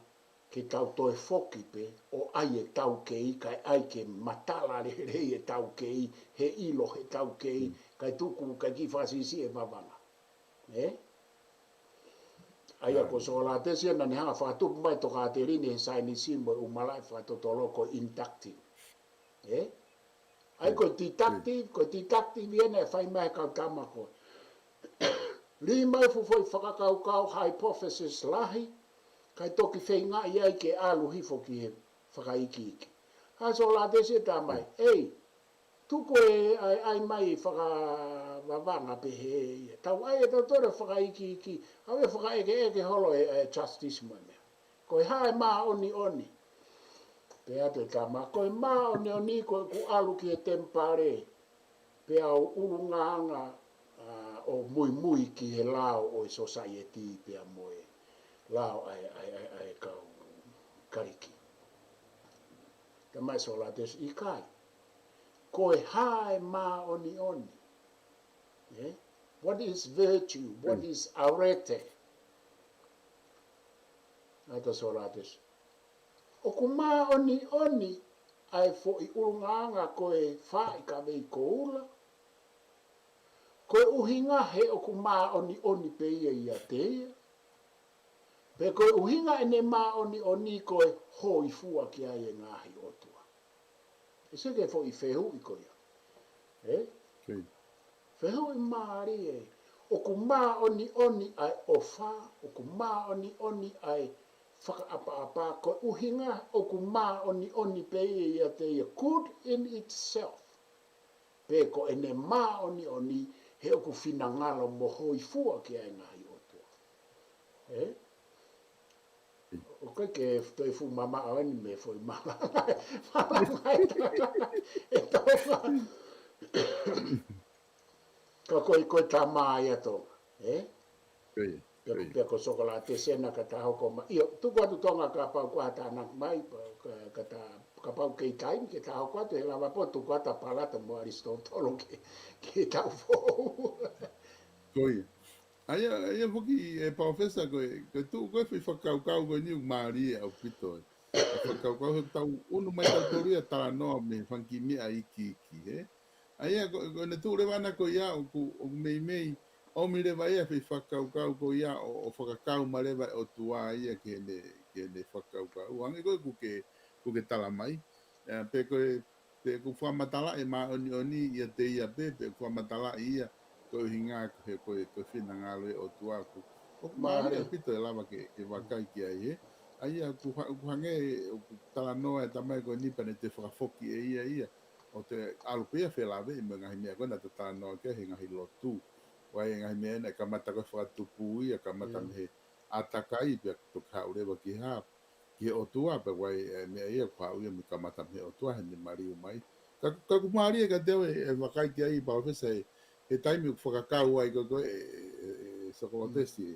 ke tau toe foki pē ʻo ʻai e taukei, kae ʻai ke matala lelei e taukei, he ʻilo he taukei, kae tuku, kae kiʻi fakasiʻisiʻi e vavanga. Ē? ʻA ia ko Sokolatesi ia naʻa ne hanga fakatupu mai e tokāteline he saienisi mo e ʻū malaʻe fakatotolo ko e inductive. Ē? ʻA ia ko e deductive, ko e deductive ia naʻe fai mai ʻe he kau tama ko ē. Lī mai e fuʻu foʻi fakakaukau, hypothesis lahi, kae toki feingaʻi ai ke ʻalu hifo ki he fakaikiiki. ʻA Sokolatesi ʻe talamai, ei, tuku e ʻai, ʻai mai fakavavanga pehē ia. Tau ʻai ʻe tautolu e fakaikiiki, ʻave fakaʻekeʻeke holo e, e justice mo e meʻa. Ko e hā e māʻoniʻoni? Pea ʻatā e tama, ko e māʻoniʻoni ko ʻeku ʻalu ki he temipale, pea u ʻulungaanga, ʻa, ʻo muimui ki he lao ʻo e society pea mo e lao ʻa e, ʻa e, ʻa e, ʻa e kau Kalisi. Talamai ʻe Sokolatesi, ʻikai. Ko e hā e māʻoniʻoni? Ē? What is virtue? What is arete? ʻA ia ʻatā Sokolatesi, ʻoku māʻoniʻoni ʻa e foʻi ʻulungaanga ko e faaʻi kavei koula? Ko e ʻuhinga he ʻoku māʻoniʻoni pē ia ʻiate ia? Pe ko e ʻuhinga ʻene māʻoniʻoni ko e hōifua ki ai e ngaahi ʻotua? ʻE sio ki he foʻi fehuʻi ko ia. Ē? Fehuʻi mālie. ʻOku māʻoniʻoni ʻa e ʻofa, ʻoku māʻoniʻoni ʻa e fakaʻapaʻapa, ko e ʻuhinga ʻoku māʻoniʻoni pē ia ʻiate ia, good in itself. Pe ko ʻene māʻoniʻoni he ʻoku finangalo mo hōifua ki ai e ngaahi ʻotua. Ē? ʻOku ʻikai ke toe fuʻu mamaʻo eni mei he foʻi malanga. Malanga e tangata. ʻE Tonga. Ka ko e, ko e tama ia ʻa Tonga. Ē? Pea, pea ko Sokolatesi ena ka ta hoko mai. ʻIo, tuku atu Tonga kapau ʻoku ʻi ai ha tānaki mai, ka, ka ta, kapau kei taimi ke ta hoko atu he lava pō, tuku atu ʻa Palata mo ʻAlisitōtolo ke, ke tau foʻou. Ko ia. ʻA ia, ʻa ia foki ʻe Palōfesa ko e, ko e tuʻu ko e foʻi fakakaukau ko eni ʻoku mālie ʻaupito ē. ʻA e fakakaukau he tau ʻunu mai tautolu ia talanoa mei he fanga kiʻi meʻa iiki, iiki, ē? ʻA ia ko, ko ʻene tuʻu leva ʻana ko ia ʻoku, ʻoku meimei ʻomi leva ia e foʻi fakakaukau ko ia ʻo, ʻo fakakau mai leva e ʻOtua ia ki heʻene, ki heʻene fakakaukau. Hangē ko ē ʻoku ke, ʻoku ke talamai. ʻA, pe ko e, pe ʻoku fakamatalaʻi e māʻoniʻoni ʻiate ia pē, pe ʻoku fakamatalaʻi ia ko e ʻuhinga he ko e, ko e finangalo e ʻOtua ʻoku, ʻoku mālie ʻaupito e lava ke, ke vakai ki ai, ē? ʻA ia ʻoku ha-, ʻoku hangē ʻoku talanoa e tama ko eni pea ne toe fakafoki ʻe ia ia. ʻo te ʻalu pē ia felāveʻi mo e ngaahi meʻa ko ē naʻa tau talanoa ki ai he ngaahi lotu. ʻOku ʻi ai e ngaahi meʻa naʻe kamata ko e fakatupu ia, kamata mei he ʻātakai pea toki haʻu leva ki he hā, ki he ʻOtua, pea ʻoku ʻi ai e meʻa ia ʻoku haʻu ia mei kamata mei he ʻOtua heʻene maliu mai. Ka, ka ʻoku mālie kiate au e, e vakai ki ai, Palōfesa, he, he taimi ʻoku fakakau ai ko ē, ko ē, e, e, e Sokolātesi,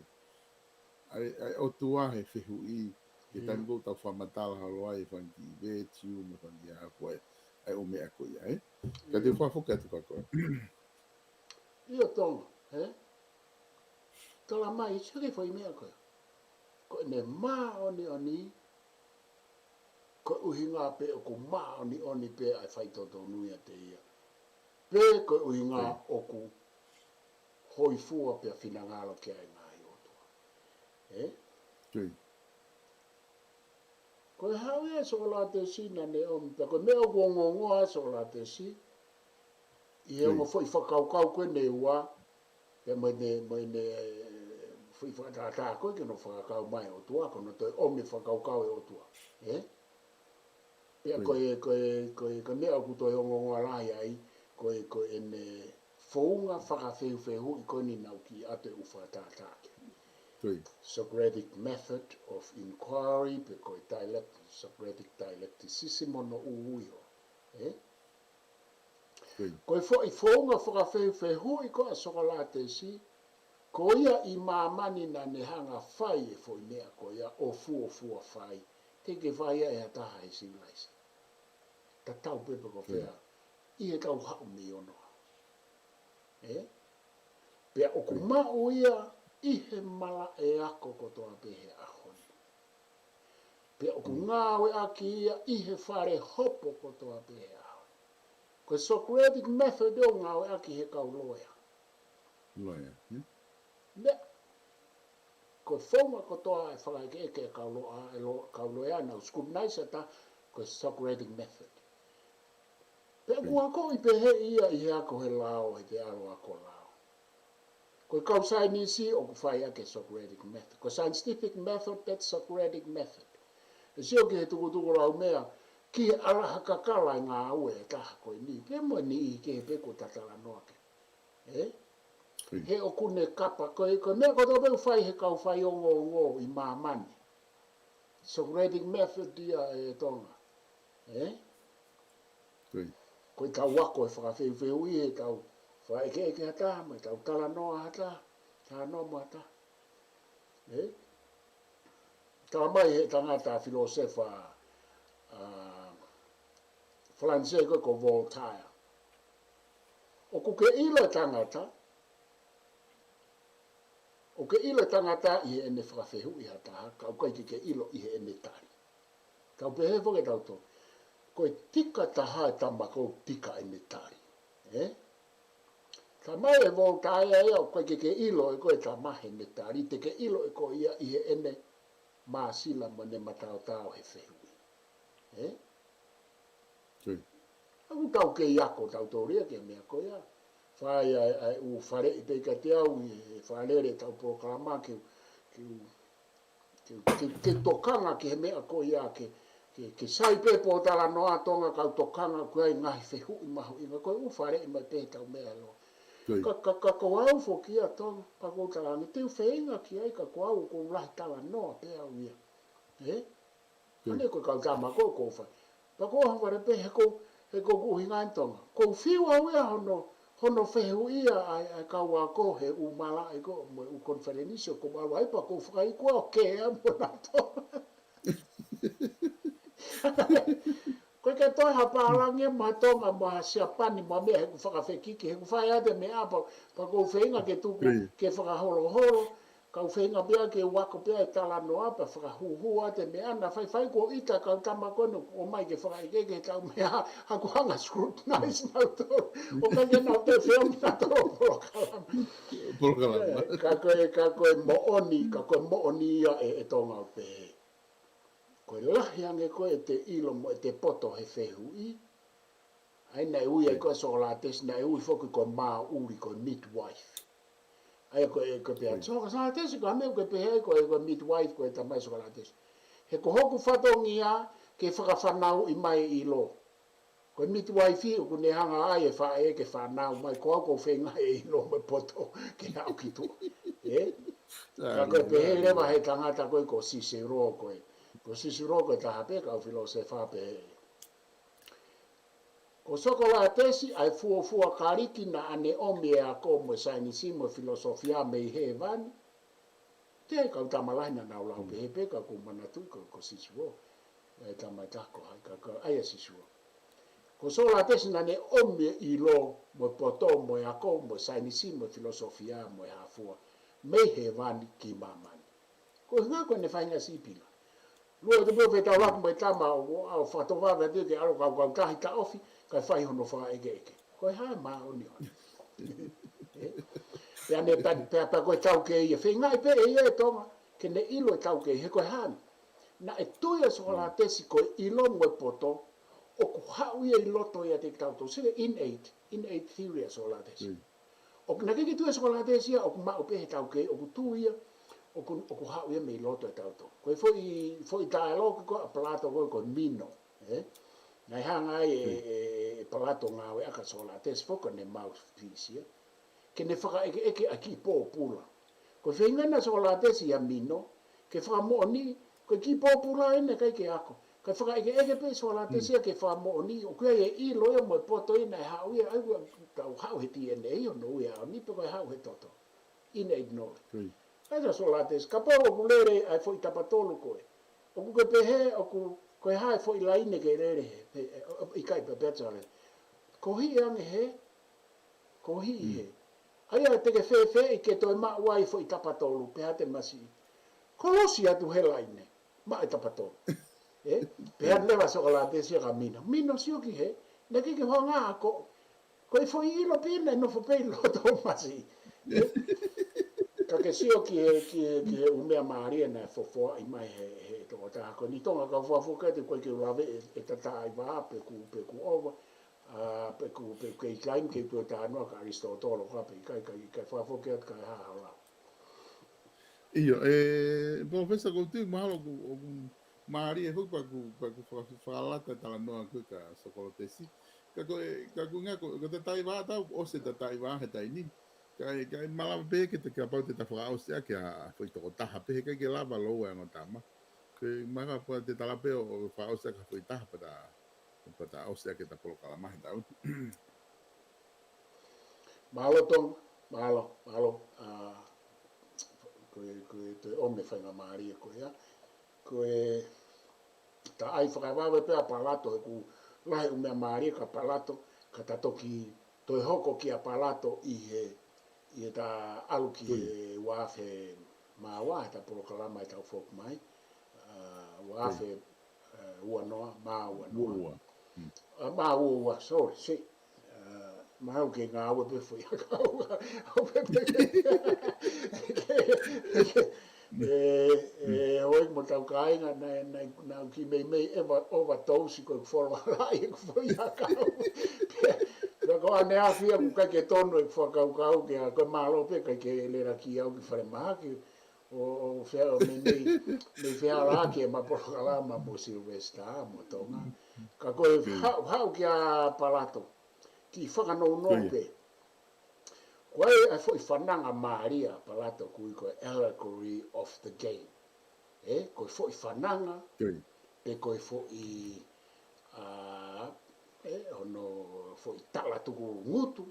ʻa e, ʻa e ʻOtua he fehuʻi, ke taimi ko ē ʻoku tau fakamatala holo ai e fanga kiʻi virtue, mo e fanga kiʻi hā ko ē, ʻa e ʻū meʻa ko ia, ē? Ka te u fakafoki atu kia koe. ʻIo Tonga, ē? Tala mai, ʻi he kiʻi foʻi meʻa ko ē. Ko ʻene māʻoniʻoni, ko e ʻuhinga pē ʻoku māʻoniʻoni pē ʻa e faitotonu ʻiate ia. Pe ko e ʻuhinga ʻoku hōifua pea finangalo ki ai e ngaahi ʻotua. Ē? Ko e haʻu ia ʻa Sokolātesi naʻa ne ʻomi, pea ko e meʻa ʻoku ongoongoa ʻa Sokolātesi, ʻi he ongo foʻi fakakaukau ko ē ʻe ua, pea mo ʻene, mo ʻene, e, foʻi fakatātā ko ē ke nau fakakau mai ʻOtua, ko hono toe ʻomi e fakakaukau ʻe ʻOtua. Ē? Pea ko e, ko e, ko e, ko e meʻa ʻoku toe ongoongoa lahi ai, ko e, ko ʻene founga fakafehufehuʻi ko eni naʻa ku kiʻi ʻoatu e ʻū fakatātā ki ai. Socratic method of inquiry, pe ko e dialect-, Socratic dialecticism hono ui ia. Ē? Ko e foʻi founga fakafehufehuʻi ko ē ʻa Sokolātesi, ko ia ʻi māmani naʻa ne hanga fai e foʻi meʻa ko ia ʻo fuofua fai, teʻeki fai ia ʻe ha taha he sivilaise. Tatau pē pe ko fē, ʻi he tau haʻu mei onoa. Ē? Pea ʻoku maʻu ia ʻi he malaʻe ako kotoa pē he ʻaho ni. Pea ʻoku ngāueʻaki ia ʻi he fale hopo kotoa pē he ʻaho ni. Ko e Socratic method ʻoku ngāueʻaki he kau loea. Loea, ē? Meʻa, ko e founga kotoa e fakaʻekeʻeke e kau loea, e lo-, kau loea naʻa nau scrutinize ʻa e taha, ko e Socratic method. Pea ʻoku akoʻi pehē ia ʻi he ako he lao, he te alo ako lao. Ko e kau saienisi ʻoku fai ʻaki e Socratic method. Ko e scientific method, that's Socratic method. ʻE sio ki he tukutukulaumea, ki he ʻalaha kakala e ngāue e taha ko eni. Pea mo e niʻihi kehe pē ʻoku ta talanoa ki ai. Ē? He ʻoku ne kapa, ko e, ko e meʻa kotoa pē ʻoku fai he kau faiongoongo ʻi māmani. Socratic method ia ē Tonga. Ē? Ko e tau ako e fakafehufehuʻi, he tau fakaʻekeʻeke ha taha, mo e tau talanoa ha taha, talanoa mo ha taha. Ē? Tala mai he tangata filōsefa, ʻa, Falanisē ko ē ko Voltaire. ʻOku ke ʻilo e tangata, ʻoku ke ʻilo e tangata ʻi heʻene fakafehuʻi ha taha, ka ʻoku ʻikai ke ke ʻilo ʻi heʻene tali. Tau pehē foki ʻe tautolu, ko e tika taha e tama ʻoku tika ʻene tali. Ē? Tala mai ʻe Voltaire ia ʻoku ʻikai ke ke ʻilo ʻe koe e tama heʻene tali, te ke ʻilo ʻe koe ia ʻi heʻene māsila mo ʻene mataotao he fehuʻi. Ē? ʻOku tau kei ako tautolu ia ki he meʻa ko ia. Fai ʻa e, ʻa e ʻū faleʻi pē kiate au ʻi he fakalele ʻetau polokalama ke, ke, ke, ke, ke tokanga ki he meʻa ko ia ke, ke, ke sai pē pōtalanoa Tonga kau tokanga ko e ngaahi fehuʻi mahuʻinga ko e ʻū faleʻi mai pē ʻetau meʻa ʻe loa. Ka, ka, ka ko au foki ia Tonga, ka ko u talaange, te u feinga ki ai ka ko au ʻoku ou lahi talanoa pē au ia. Ē? Hane ko e kau tama ko ē ʻoku ou fai. Pea ko u hanga fale pē he ko, he ko ʻeku ʻuhinga ʻi Tonga. Ko u fiu au ia hono, hono fehuʻia ʻa e, ʻa e kau ako he ʻū malaʻe ko ē mo e ʻū konifelenisi ʻoku ou ʻalu ai pea ko u fakaiku au ke ʻa mo nato. Ko e ke toe ha pālangi mo ha Tonga mo ha Siapani mo ha meʻa he ʻoku fakafekiki, he ʻoku fai ʻa e meʻa pea, pea ko u feinga ke tuku, ke fakaholoholo, ka u feinga pea ke u ako pea e talanoa pea fakahūhū ʻa e meʻa naʻa faifai ko ita kau tama ko ē ʻo mai ke fakaʻekeʻeke ʻetau meʻa, ha ku hanga scrutinize nautolu. ʻOku ʻikai ke nau toe feʻunga nautolu polokalama. Polokalama. Ka ko e, ka ko e moʻoni, ka ko e moʻoni ia ʻe, ʻe Tonga ʻo pehē. Ko e lahi ange ko ē ʻete ʻilo mo ʻete poto he fehuʻi, ʻa ia naʻe ui ai ko ē ʻa Sokolātesi, naʻe ui foki ko e māʻuli, ko e midwife. ʻA ia ko e, ko e pehē atu Sokolātesi, ko e hā e meʻa ʻoku ke pehē ai ko e, ko e midwife, ko e tamai Sokolātesi. He ko hoku fatongia ke fakafanauʻi mai e ʻilo. Ko e midwife ʻoku ne hanga ai e faʻē ke fanau mai, ko au ʻoku ou feinga ʻe ʻilo mo e poto ke aʻu ki tuʻa. Ē? Ka ko e pehē leva he tangata ko ē ko Sisilo ko ē. Ko Sisilo ko e taha pē kau filōsefa pehē. Ko Sokolatesi ʻa e fuofua Kaliki naʻa ne ʻomi e ako mo e saienisi mo e filōsofia mei hēvani. Te kau tama lahi naʻa nau lau pehē pē ka ʻoku ou manatu ka ko Sisilo. ʻA e tama ʻe taha ko hai ka, ka ʻa ia Sisilo. Ko Sokolatesi naʻa ne ʻomi e ʻilo mo e poto mo e ako mo e saienisi mo e filōsofia mo e hā fua mei hēvani ki māmani. Ko e ʻuhinga ko ʻene faʻahinga sipinga. Lua te pio fetaulaki mo e tama ʻo, ʻo, ʻo fakatovave atu ke ʻalu kaukau tahi taʻofi, kae fai hono fakaʻekeʻeke. Ko e hā e māʻoniʻoni. Ē? Pea ne, pea, pea, pea ko e taukei ia. Feingaʻi pē ʻe ia ʻe Tonga, ke ne ʻilo e taukei, he ko e hā eni. Naʻe tui ʻa Sokolatesi ko e ʻilo mo e poto, ʻoku haʻu ia ʻi loto ia te tautolu. Sio ki he innate, innate theory ʻa Sokolatesi. ʻOku naʻe ʻikai ke tui ʻa Sokolatesi ia, ʻoku maʻu pē he taukei, ʻoku tui ia, ʻoku, ʻoku haʻu ia mei loto ʻe tautolu. Ko e foʻi, foʻi taʻeloki ko ē ʻa Palato ko ē ko Mino, ē? Naʻe hanga ai ʻe, ʻe, ʻe Palato ngāueʻaki ʻa Sokolatesi foki ko ʻene mouthpiece ia. Ke ne fakaʻekeʻeke ʻa e kiʻi pōpula. Ko e feinga ena ʻa Sokolatesi ʻia Mino, ke fakamoʻoni, ko e kiʻi pōpula ena ʻikai ke ako. Kae fakaʻekeʻeke pē ʻe Sokolatesi ia ke fakamoʻoni, ʻoku ʻi ai e ʻilo ia mo e poto ia naʻe haʻu ia, ʻa ia ʻoku tau haʻu he D N A ʻo nau ia ʻaho ni pe ko e haʻu he toto. Innate knowledge. ʻA ia Sokolatesi, kapau ʻoku lele ʻa e foʻi tapa tolu ko ē. ʻOku ke pehē, ʻoku, ko e hā e foʻi laine ke lele he, he, ʻo, ʻikai pē pea tale. Ko hiʻi ange he, ko hiʻi he. ʻA ia te ke fēfeeʻi ke toe maʻu ai foʻi tapa tolu, pehē ʻe he masiʻi. Kolosi atu he laine, maʻu e tapa tolu. Ē? Pehē leva ʻa Sokolatesi ia kia Mino. Mino sio ki he, naʻe ʻikai ke hanga ako. Ko e foʻi ʻilo pē naʻe nofo pē ʻi loto masiʻi. Ē? Ka ke sio ki he, ki he, ki he ʻū meʻa mālie naʻe fofoaʻi mai he, he tokotaha ko eni. Tonga ka fuafua ke te koe ke lave e, e tataʻi vā pe ʻoku, pe ʻoku ʻova. ʻA, pe ʻoku, pe ʻoku kei taimi ke toe talanoa kia ʻAlisitōtolo ka pe ʻikai, ʻikai, ʻikai fakafoki atu ka e hā hoʻo lau. ʻIo, ē, Professor, ʻoku ou tui mahalo ʻoku, ʻoku mālie foki pea ʻoku, pea ʻoku faka-, fakalata e talanoa ko ē kia Sokolatesi. Ka ko e, ka ko e ʻuhinga ko, ko e tataʻi vā tau, ʻosi e tataʻi vā he taimi ni. Ka e, ka e malava pē ke te kapau te ta fakaʻosi ʻaki ʻa e foʻi tokotaha pē he ʻikai ke lava lou e ongo tama. Ko e mahalo pē te ta lava pē ʻo, ʻo fakaʻosi ʻaki ha foʻi taha pea ta, pea ta ʻosi ʻaki ʻeta polokalama he taʻu ni. Mālō Tonga, mālō, mālō, ā, ko e, ko e toe ʻomi e faingamālie ko ia. Ko e, ta ʻai fakavave pē ʻa Palato, he ʻoku lahi e ʻū meʻa mālie kia Palato, ka ta toki toe hoko kia Palato ʻi he, ʻi heʻeta ʻalu ki he ua afe mā ua, heʻeta polokalama ʻe tau foki mai, ā, ua afe, ā, ua noa, mā ua noa. Ua ua. Ā, mā ua ua, sorry, se. Ā, mahalo ke ngāue pē foʻi ʻakau. Ē, ē, ʻoe mo tau kāinga, naʻe, naʻe, naʻe u kiʻi meimei ʻeva overdose ko e follow ʻa e foʻi ʻakau. Pea, pea ko ʻaneafi ʻoku ʻikai ke tonu e fakakaukau ke, ko e mālō pē ʻikai ke lele ki au ki falemahaki, ʻo, ʻo fea, ʻo meimei, mei feala ke ma polokalama mo Sylvester, mo Tonga. Ka ko e haʻu, haʻu kia Palato, kiʻi fakanounou pē. Ko e, ʻa e foʻi fananga mālie ʻa Palato ʻoku ui ko e allegory of the game. Ē, ko e foʻi fananga, pe ko e foʻi, ā, ē, hono foʻi tala tuku ngutu.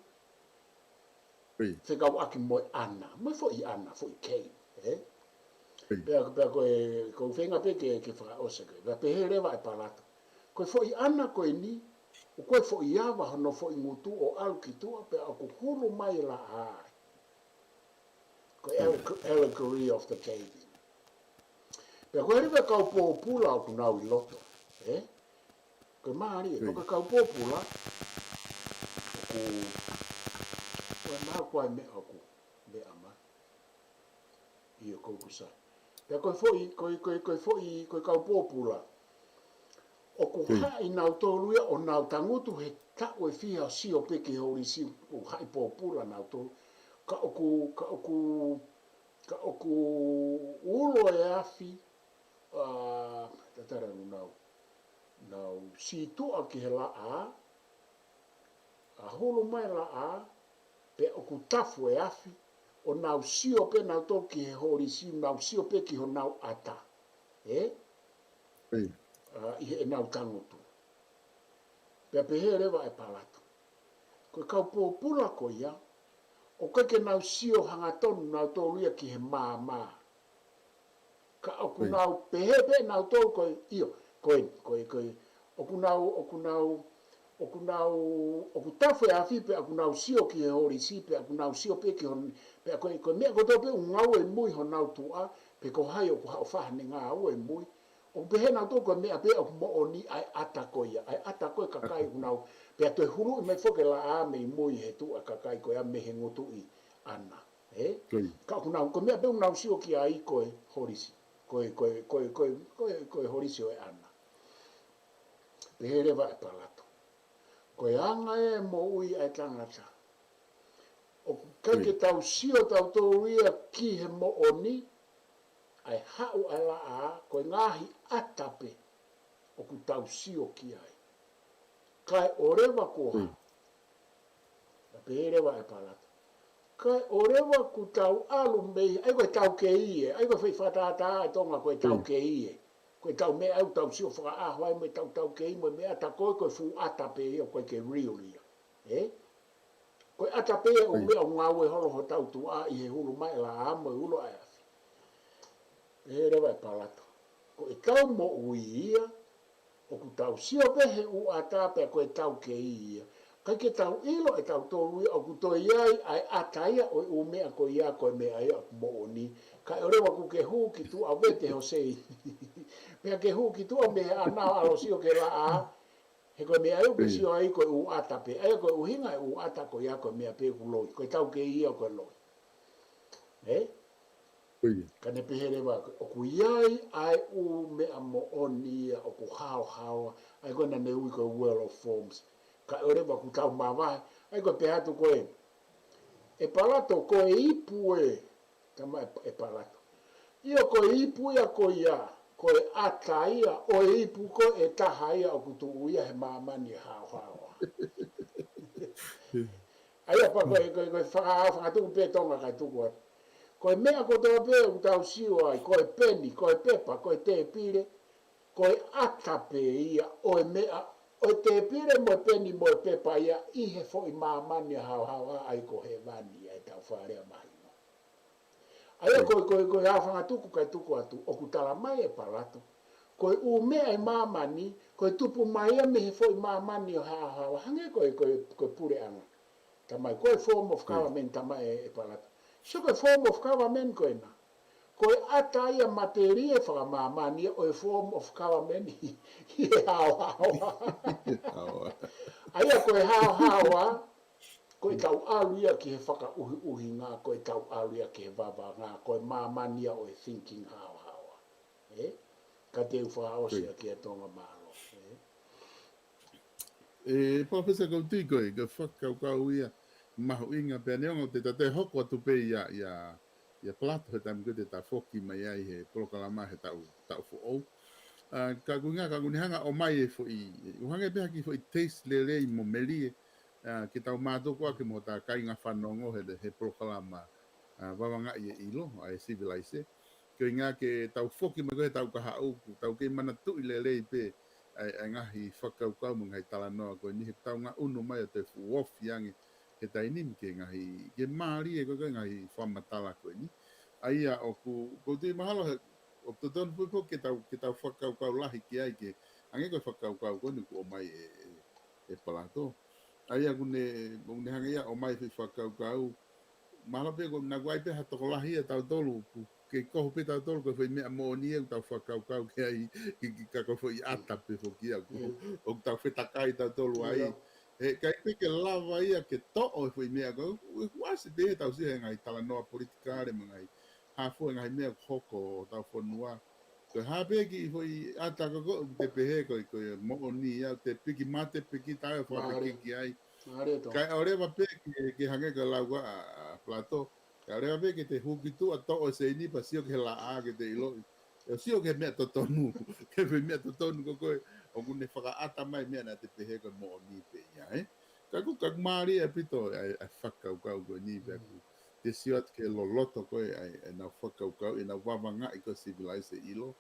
Fekauʻaki mo e ʻana, mo e foʻi ʻana, foʻi game, ē? Pea, pea ko e, ko e feinga pē ke, ke fakaʻosi ʻaki. Pea pehē leva ʻe Palato. Ko e foʻi ʻana ko eni, ʻoku ko e foʻi ava hono foʻi ngutu ʻo ʻalu ki tuʻa pea ʻoku hulu mai e laʻā ai. Ko e alle-, allegory of the cave. Pea ko e leva kau pōpula ʻoku nau ʻi loto, ē? Ko e mālie, ko e kau pōpula, ʻoku, ko e mau ko e meʻa ʻoku, meʻa ma. ʻIo ko kusai. Pea ko e foʻi, ko e, ko e, ko e foʻi, ko e kau pōpula. ʻOku haʻi nautolu ia ʻo nau tangutu he taʻu ʻe fiha ʻo sio pē ki he holisi ʻoku haʻi pōpula nautolu. Ka ʻoku, ka ʻoku, ka ʻoku ulo e afi, ā, tatara nu nau, nau sītuʻa ki he laʻā, ʻa hulu mai laʻā, pea ʻoku tafu e afi, ʻo nau sio pē nautolu ki he holisi, nau sio pē ki honau ʻata. Ē? ʻA, ʻi heʻenau tangutu. Pea pehē leva ʻe Palatu, ko e kau pōpula ko ia, ʻoku ʻikai ke nau sio hangatonu nautolu ia ki he maama. Ka ʻoku nau pehē pē nautolu ko e, ʻio, ko e, ko e, ko e, ʻoku nau, ʻoku nau, ʻoku nau, ʻoku tafu e afi pea ʻoku nau sio ki he holisi, pea ʻoku nau sio pē ki hon, pea ko e, ko e meʻa kotoa pē ʻoku ngaue mui honau tuʻa, pe ko hai ʻoku haʻu ʻo fai haʻane ngāue mui. ʻOku pehē nautolu ko e meʻa pē ʻoku moʻoni ʻa e ʻata ko ia, ʻa e ʻata ko e kakai ʻoku nau, pea toe huluʻi mai foki e laʻā mei mui he tuʻa kakai ko ia mei he ngutuʻi ʻana. Ē? Ka ʻoku nau, ko e meʻa pē ʻoku nau sio ki ai ko e holisi. Ko e, ko e, ko e, ko e, ko e, ko e holisi ʻo e ʻana. Pehē leva ʻe Palatu, ko e anga e moʻui ʻa e tangata, ʻoku ʻikai ke tau sio tautolu ia ki he moʻoni, ʻa e haʻu ʻa e laʻā, ko e ngaahi ʻata pē ʻoku tau sio ki ai. Kae ʻoua leva kuo haʻu. Pea pehē leva ʻe Palatu, kae ʻoua leva kuo tau ʻalu mei, ʻa ia ko e taukei ē, ʻa ia ko e fai fakatātā ʻa Tonga ko e taukei ē. Ko e tau meʻa ʻoku tau sio fakaʻaho ai mo e tau taukei mo e meʻa, ʻata ko e, ko e fuʻu ʻata pē ia, ʻoku ʻikai ke real ia. Ē? Ko e ʻata pē ia ʻo e meʻa ʻoku ngaue holo hotau tuʻa ʻi he hulu mai laʻā mo e ulo ʻa e afi. Pehē leva ʻe Palatu, ko e tau moʻui ia, ʻoku tau sio pē he ʻū ʻata pea ko e taukei ia. ʻIkai ke tau ʻilo ʻe tautolu ia ʻoku toe ʻi ai ʻa e ʻata ia ʻo e ʻū meʻa ko ia, ko e meʻa ia ʻoku moʻoni. Kae ʻoua leva kuo ke hū ki tuʻa vete ho sei. Pea ke hū ki tuʻa mei he ʻana ʻo ʻalu ʻo sio ki he laʻā, he ko e meʻa ia ʻoku ke sio ai ko e ʻū ʻata pē. ʻA ia ko e ʻuhinga e ʻū ʻata ko ia ko e meʻa pē ʻoku loi. Ko e taukei ia ko e loi. Ē? Ka ne pehē leva, ʻoku ʻi ai ʻa e ʻū meʻa moʻoni ia ʻoku haohaoa, ʻa ia ko ē naʻa ne ui ko e World of Forms. Kae ʻoua leva kuo tau mavahe, ʻa ia ko e pehē atu ko ē, ʻe Palatu ko e ipu ē, tama ʻe, ʻe Palatu. ʻIo ko e ipu ia ko ia, ko e ʻata ia ʻo e ipu ko ē ʻe taha ia ʻoku tuʻu ia he māmani ʻe haohaoa. ʻA ia pea ko e, ko e, ko e faka-, fakatuku pē Tonga kae tuku atu. Ko e meʻa kotoa pē ʻoku tau sio ai, ko e peni, ko e pepa, ko e tēpile, ko e ʻata pē ia ʻo e meʻa, ʻo e tēpile mo e peni mo e pepa ia ʻi he foʻi māmani ʻe haohaoa ʻa ia ko hēvani ʻa e tau fakalea mahino. ʻA ia ko e, ko e, ko e fakatuku kae tuku atu, ʻoku tala mai ʻe Palatu, ko e ʻū meʻa ʻi māmani, ko e tupu mai ia mei he foʻi māmani ʻo haohaoa, hangē ko e, ko e, ko e puleʻanga. Tamai, ko e form of government tamai ʻe, ʻe Palatu. So ko e form of government ko ena, ko e ʻata ia matelie fakamāmani ia ʻo e form of government ʻi he haohaoa. ʻA ia ko e haohaoa, ko e tau ʻalu ia ki he fakaʻuhiʻuhinga, ko e tau ʻalu ia ki he vavanga, ko e māmani ia ʻo e thinking haohaoa. Ē? Ka te u fakaʻosi ʻaki ʻa Tonga, mālō. Ē? ʻE, Professor, ʻoku ou tui ko e, ko e fakakaukau ia mahuʻinga pea neongo te ta toe hoko atu pē ia, ia, ia Palatu he taimi ko ē te ta foki mai ai he polokalama he taʻu, taʻu foʻou. ʻA, ka ʻoku ʻuhinga, ka ʻoku ne hanga ʻo ʻomai e foʻi, ʻoku hangē pē ha kiʻi foʻi taste lelei mo melie, ʻa, ke tau mātuku ʻaki mo hota kāinga fanongo he, he polokalama, ʻa, Vavangaʻi e ʻIlo, ʻa e Sivilaise. Ko e ʻuhinga ke tau foki mai ko ē he taʻu kahaʻu, ʻoku tau kei manatuʻi lelei pē ʻa e, ʻa e ngaahi fakakaukau mo e ngaahi talanoa ko eni he tau ngaʻunu mai ʻo toe fuʻu ofi ange he taimi ni ki he ngaahi, ke mālie ko ē ko e ngaahi fakamatala ko eni. ʻA ia ʻoku, ʻoku ou tui mahalo he, ʻoku totonu foki ke tau, ke tau fakakaukau lahi ki ai ke, hangē ko e fakakaukau ko eni ʻoku ʻomai ʻe, ʻe, ʻe Palatu. ʻA ia ʻoku ne, ʻoku ne hanga ia ʻo ʻomai e foʻi fakakaukau, mahalo pē ko ē naʻa ʻoku ʻi ai pē ha tokolahi ʻia tautolu, ʻoku kei kohu pē tautolu ko e foʻi meʻa moʻoni ia ʻoku tau fakakaukau ki ai, ki, ki, ka ko e foʻi ʻata pē foki ia ʻoku, ʻoku tau fetakai tautolu ai. He ʻikai pē ke lava ia ke toʻo e foʻi meʻa ko ē, ʻoku ʻasi pē he tau sio he ngaahi talanoa politikale mo e ngaahi hā fua e ngaahi meʻa ʻoku hoko ʻi hotau fonua. Ko e hā pē kiʻi foʻi ʻata ko ē ʻoku te pehē ko e, ko e moʻoni ia, te piki mate, piki tae, fakapiki ai. Kae ʻoua leva pē ke, ke hangē ko e lau ko ē ʻa, ʻa Palatu. Kae ʻoua leva pē ke te hū ki tuʻa toʻo e seini pea sio ki he laʻā ke te ʻiloʻi. ʻE sio ki he meʻa totonu, ki he foʻi meʻa totonu ko ē ko ē, ʻoku ne fakaʻata mai e meʻa naʻa te pehē ko e moʻoni pē ia, ē? Ka ʻoku, ka ʻoku mālie ʻaupito ʻa e, ʻa e fakakaukau ko eni pea ʻoku te sio atu ki he loloto ko ē ʻa e, ʻa ʻenau fakakaukau, ʻenau vavangaʻi ko ē sivilaise ʻilo.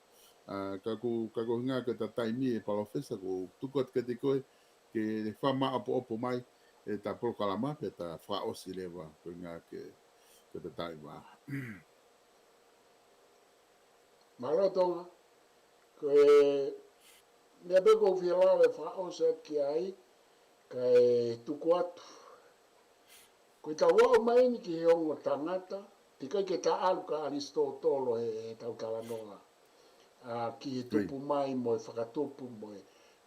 ʻA, ka ʻoku, ka ko e ʻuhinga ko ʻeta taimi ʻe Palōfesa, ʻoku ou tuku atu kiate koe ke fakamāʻopoʻopo mai ʻeta polokalama pea ta fakaʻosi leva ko e ʻuhinga ko ʻeta taimi vā. Mālō Tonga, ko e meʻa pē ʻoku ou fie lave fakaʻosi atu ki ai, kae tuku atu. Ko ʻetau aʻu mai eni ki he ongo tangata, teʻeki ai ke ta ʻalu kia ʻAlisitōtolo he, heʻetau talanoa. ʻA, ki he tupu mai mo e fakatupu mo e,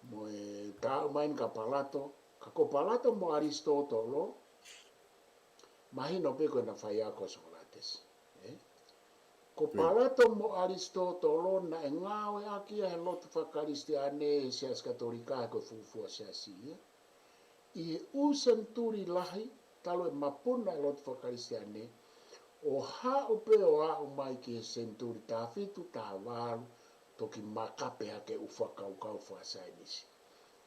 mo e ta aʻu mai eni kia Palato, ka ko Palato mo ʻAlisitōtolo, mahino pē ko ʻena faiako ʻa Sokolatesi. ʻE? Ko Palato mo ʻAlisitōtolo naʻe ngāueʻaki ia he lotu fakakalisitiane he Siasi Katolika he ko e fuofua siasi ia. ʻI he ʻū senituli lahi, talu e mapuna e lotu fakakalisitiane, ʻo haʻu pē ʻo aʻu mai ki he senituli taha fitu, taha valu, toki makape hake ʻū fakakaukau fakasaienisi.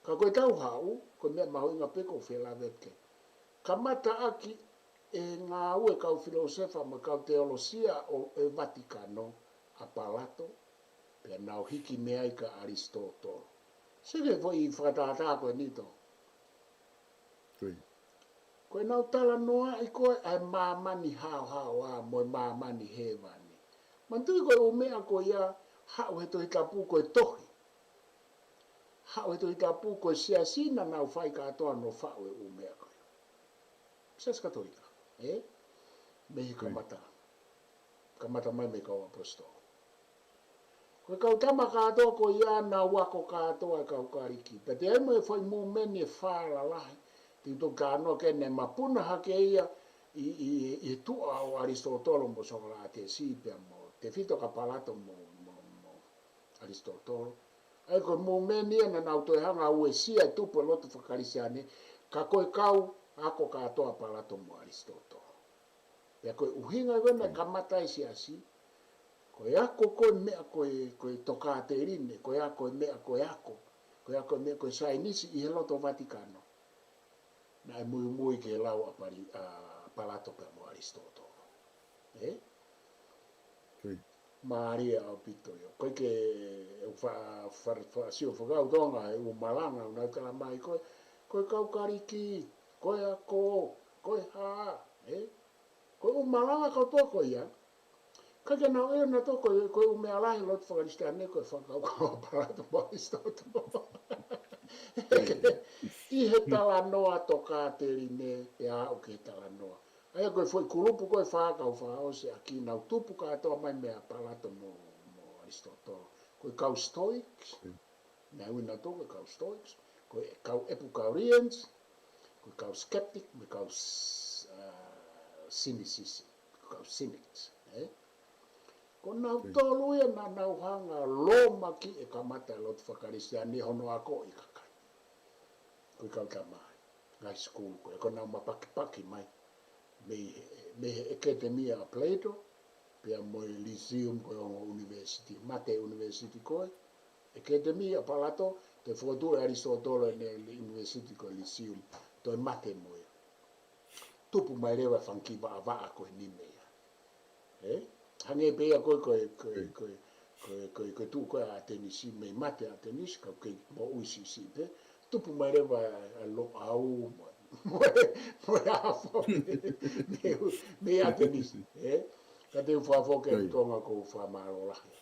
Ka ko ʻetau haʻu, ko e meʻa mahuʻinga pē ʻoku ou fie lave atu ki ai. Kamataʻaki ʻe he ngāue kau filōsefa mo e kau teolosia ʻo e Vatikano ʻa Palato, pea nau hiki mei ai kia ʻAlisitōtolo. Sio ki he foʻi fakatātā ko eni Tonga. Ko ʻenau talanoaʻi ko ē ʻa e māmani haohaoa mo e māmani hēvani. Manatuʻi ko e ʻū meʻa ko ia haʻu he Tohi Tapu ko e tohi. Haʻu he Tohi Tapu ko e siasi naʻa nau fai kātoa ʻo nau faʻu e ʻū meʻa ko ia. Siasi Katolika, ʻe? Mei he kamata. Kamata mai mei he kau ʻaposetolo. Ko e kau tama kātoa ko ia naʻa nau ako kātoa e kau Kalisi. Pea toe ʻi ai mo e foʻi mūmeni ʻe fā lalahi. Te u toki talanoa ki ai, naʻe mapuna hake ia ʻi, ʻi, ʻi he tuʻa ʻo ʻAlisitōtolo mo Sokolatesi pea mo, tefito kia Palato mo, mo, mo ʻAlisitōtolo. ʻA ia ko e mūmeni ia naʻa nau toe hanga ʻo uesia e tupu e lotu fakakalisitiane, ka ko e kau ako kātoa ʻa Palato mo ʻAlisitōtolo. Pea ko e ʻuhinga ko ē naʻe kamata ai e siasi, ko e ako ko ē meʻa ko e, ko e tokāteline, ko e ako e meʻa ko e ako, ko e ako e meʻa ko e saienisi ʻi he loto Vatikano. Naʻe muimui ki he lau ʻa Pali-, ʻa Palato pea mo ʻAlisitōtolo. ʻE? Mālie ʻaupito ia. Ko e ke u fa-, fa-, fa-, sio fakakaukau Tonga he ʻū malanga ʻoku nau tala mai ko ē, ko e kau Kalisi, ko e ako, ko e hā, ʻe? Ko e ʻū malanga kātoa ko ia, ka ke nau ʻilo nautolu ko e, ko e ʻū meʻa lahi lotu fakakalisitiane ko e fakakaukau ʻa Palato mo ʻAlisitōtolo. ʻI he talanoa tokāteline pea aʻu ki he talanoa. ʻA ia ko e foʻi kulupu ko ē fā kau fakaʻosi ʻaki naʻa nau tupu kātoa mai meia Palato mo, mo ʻAlisitōtolo. Ko e kau Stoics, naʻe ui nautolu ko e kau Stoics, ko e kau Epicureans, ko e kau Skeptic, mo e kau s-, ʻa, Cynicism, ko e kau Cynics, ʻe? Ko nautolu ia naʻa nau hanga ʻo lōmaki e kamata e lotu fakakalisitiane hono ako ʻi he kakai. Ko e kau tama, ngaahi sikulu ko ē, ko ʻenau mapakipaki mai mei he, mei he ʻEkatemi ʻa Plato, pea mo e Lyceum ko e ongo ʻunivēsiti, mate ʻunivēsiti ko ē, ʻEkatemi ʻa Palato, toe fokotuʻu ʻe ʻAlisitōtolo ʻene ʻunivēsiti ko e Lyceum, toe mate mo ia. Tupu mai leva e fanga kiʻi vaʻavaʻa ko eni meia. ʻE? Hangē pē ia ko e, ko e, ko e, ko e, ko e, ko e, ko e tuʻu ko ē ʻa ʻAtenisi, mei mate ʻAtenisi, ka ʻoku kei moʻui siʻisiʻi pē, tupu mai leva ʻa Loʻau, mo, mo, mo e afo, mei, mei ʻAtenisi, ʻe? Ka te u fakafoki atu Tonga ko e fakamālō lahi.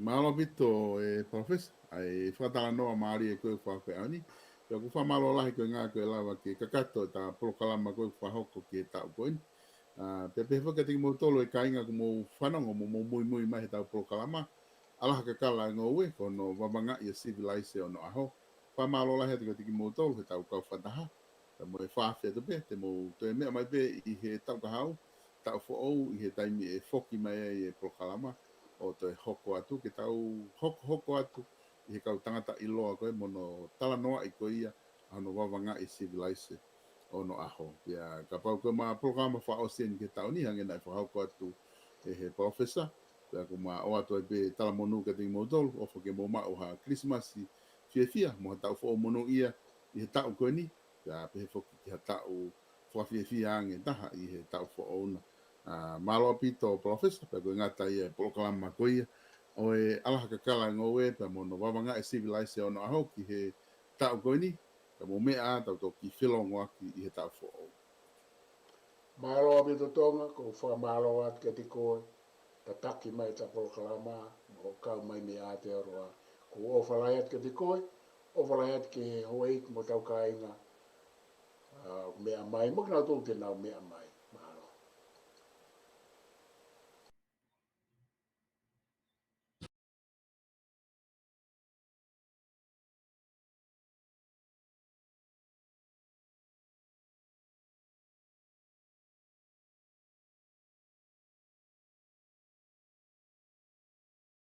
Mālō ʻaupito ʻe Palōfesa, ʻa e fakatalanoa mālie ko ē ʻoku fakafeʻao ni. Pea ʻoku fakamālō lahi ko e ʻuhinga ko e lava ke kakato ʻeta polokalama ko ē ʻoku fakahoko ki he taʻu ko eni. ʻA, pea pehē foki kiate kimoutolu ʻe kāinga ʻoku mou fanongo mo mou muimui mai heʻetau polokalama, ʻAlaha Kakala ʻa e Ngoue, ko hono vavangaʻi ʻo e sivilaise ʻo onoʻaho. Fakamālō lahi atu kiate kimoutolu heʻetau kau fakataha. Pea mo e fakaafeʻi atu pē, te mou toe meʻa mai pē ʻi he taʻu kahaʻu, taʻu foʻou, ʻi he taimi ʻe foki mai ai e polokalama, ʻo toe hoko atu ke tau hokohoko atu ʻi he kau tangata ʻiloa ko ē mo hono talanoaʻi ko ia ʻa hono vavangaʻi e sivilaise ʻo onoʻaho. Pea kapau ko e ʻema polokalama fakaʻosi eni ki he taʻu ni, hangē naʻe fakahoko atu ʻe he Palōfesa, pea ʻoku ma ʻoatu ai pē talamonū kiate kimoutolu, ʻofa ke mou maʻu ha Kilisimasi fiefia mo ha taʻu foʻou monūʻia, ʻi he taʻu ko eni, pea pehē foki ki ha taʻu fakafiefia ange taha ʻi he taʻu foʻou na. ʻA, mālō ʻaupito Palōfesa, pea ko e ngata ia e polokalama ko ia ʻo e ʻAlaha Kakala e Ngoue, pea mo hono vavanga e sivilaise ʻo onoʻaho ki he taʻu ko eni, pea mou meʻa ā tau toki felongoaki ʻi he taʻu foʻou. Mālō ʻaupito Tonga, ʻoku ou fakamālō atu kiate koe, tataki mai ʻeta polokalama, mo kau mai mei Aotearoa. ʻOku ou ʻofa lahi atu kiate koe, ʻofa lahi atu ki he houʻeiki mo hotau kāinga, ʻa, meʻa mai, mo kinautolu te nau meʻa mai.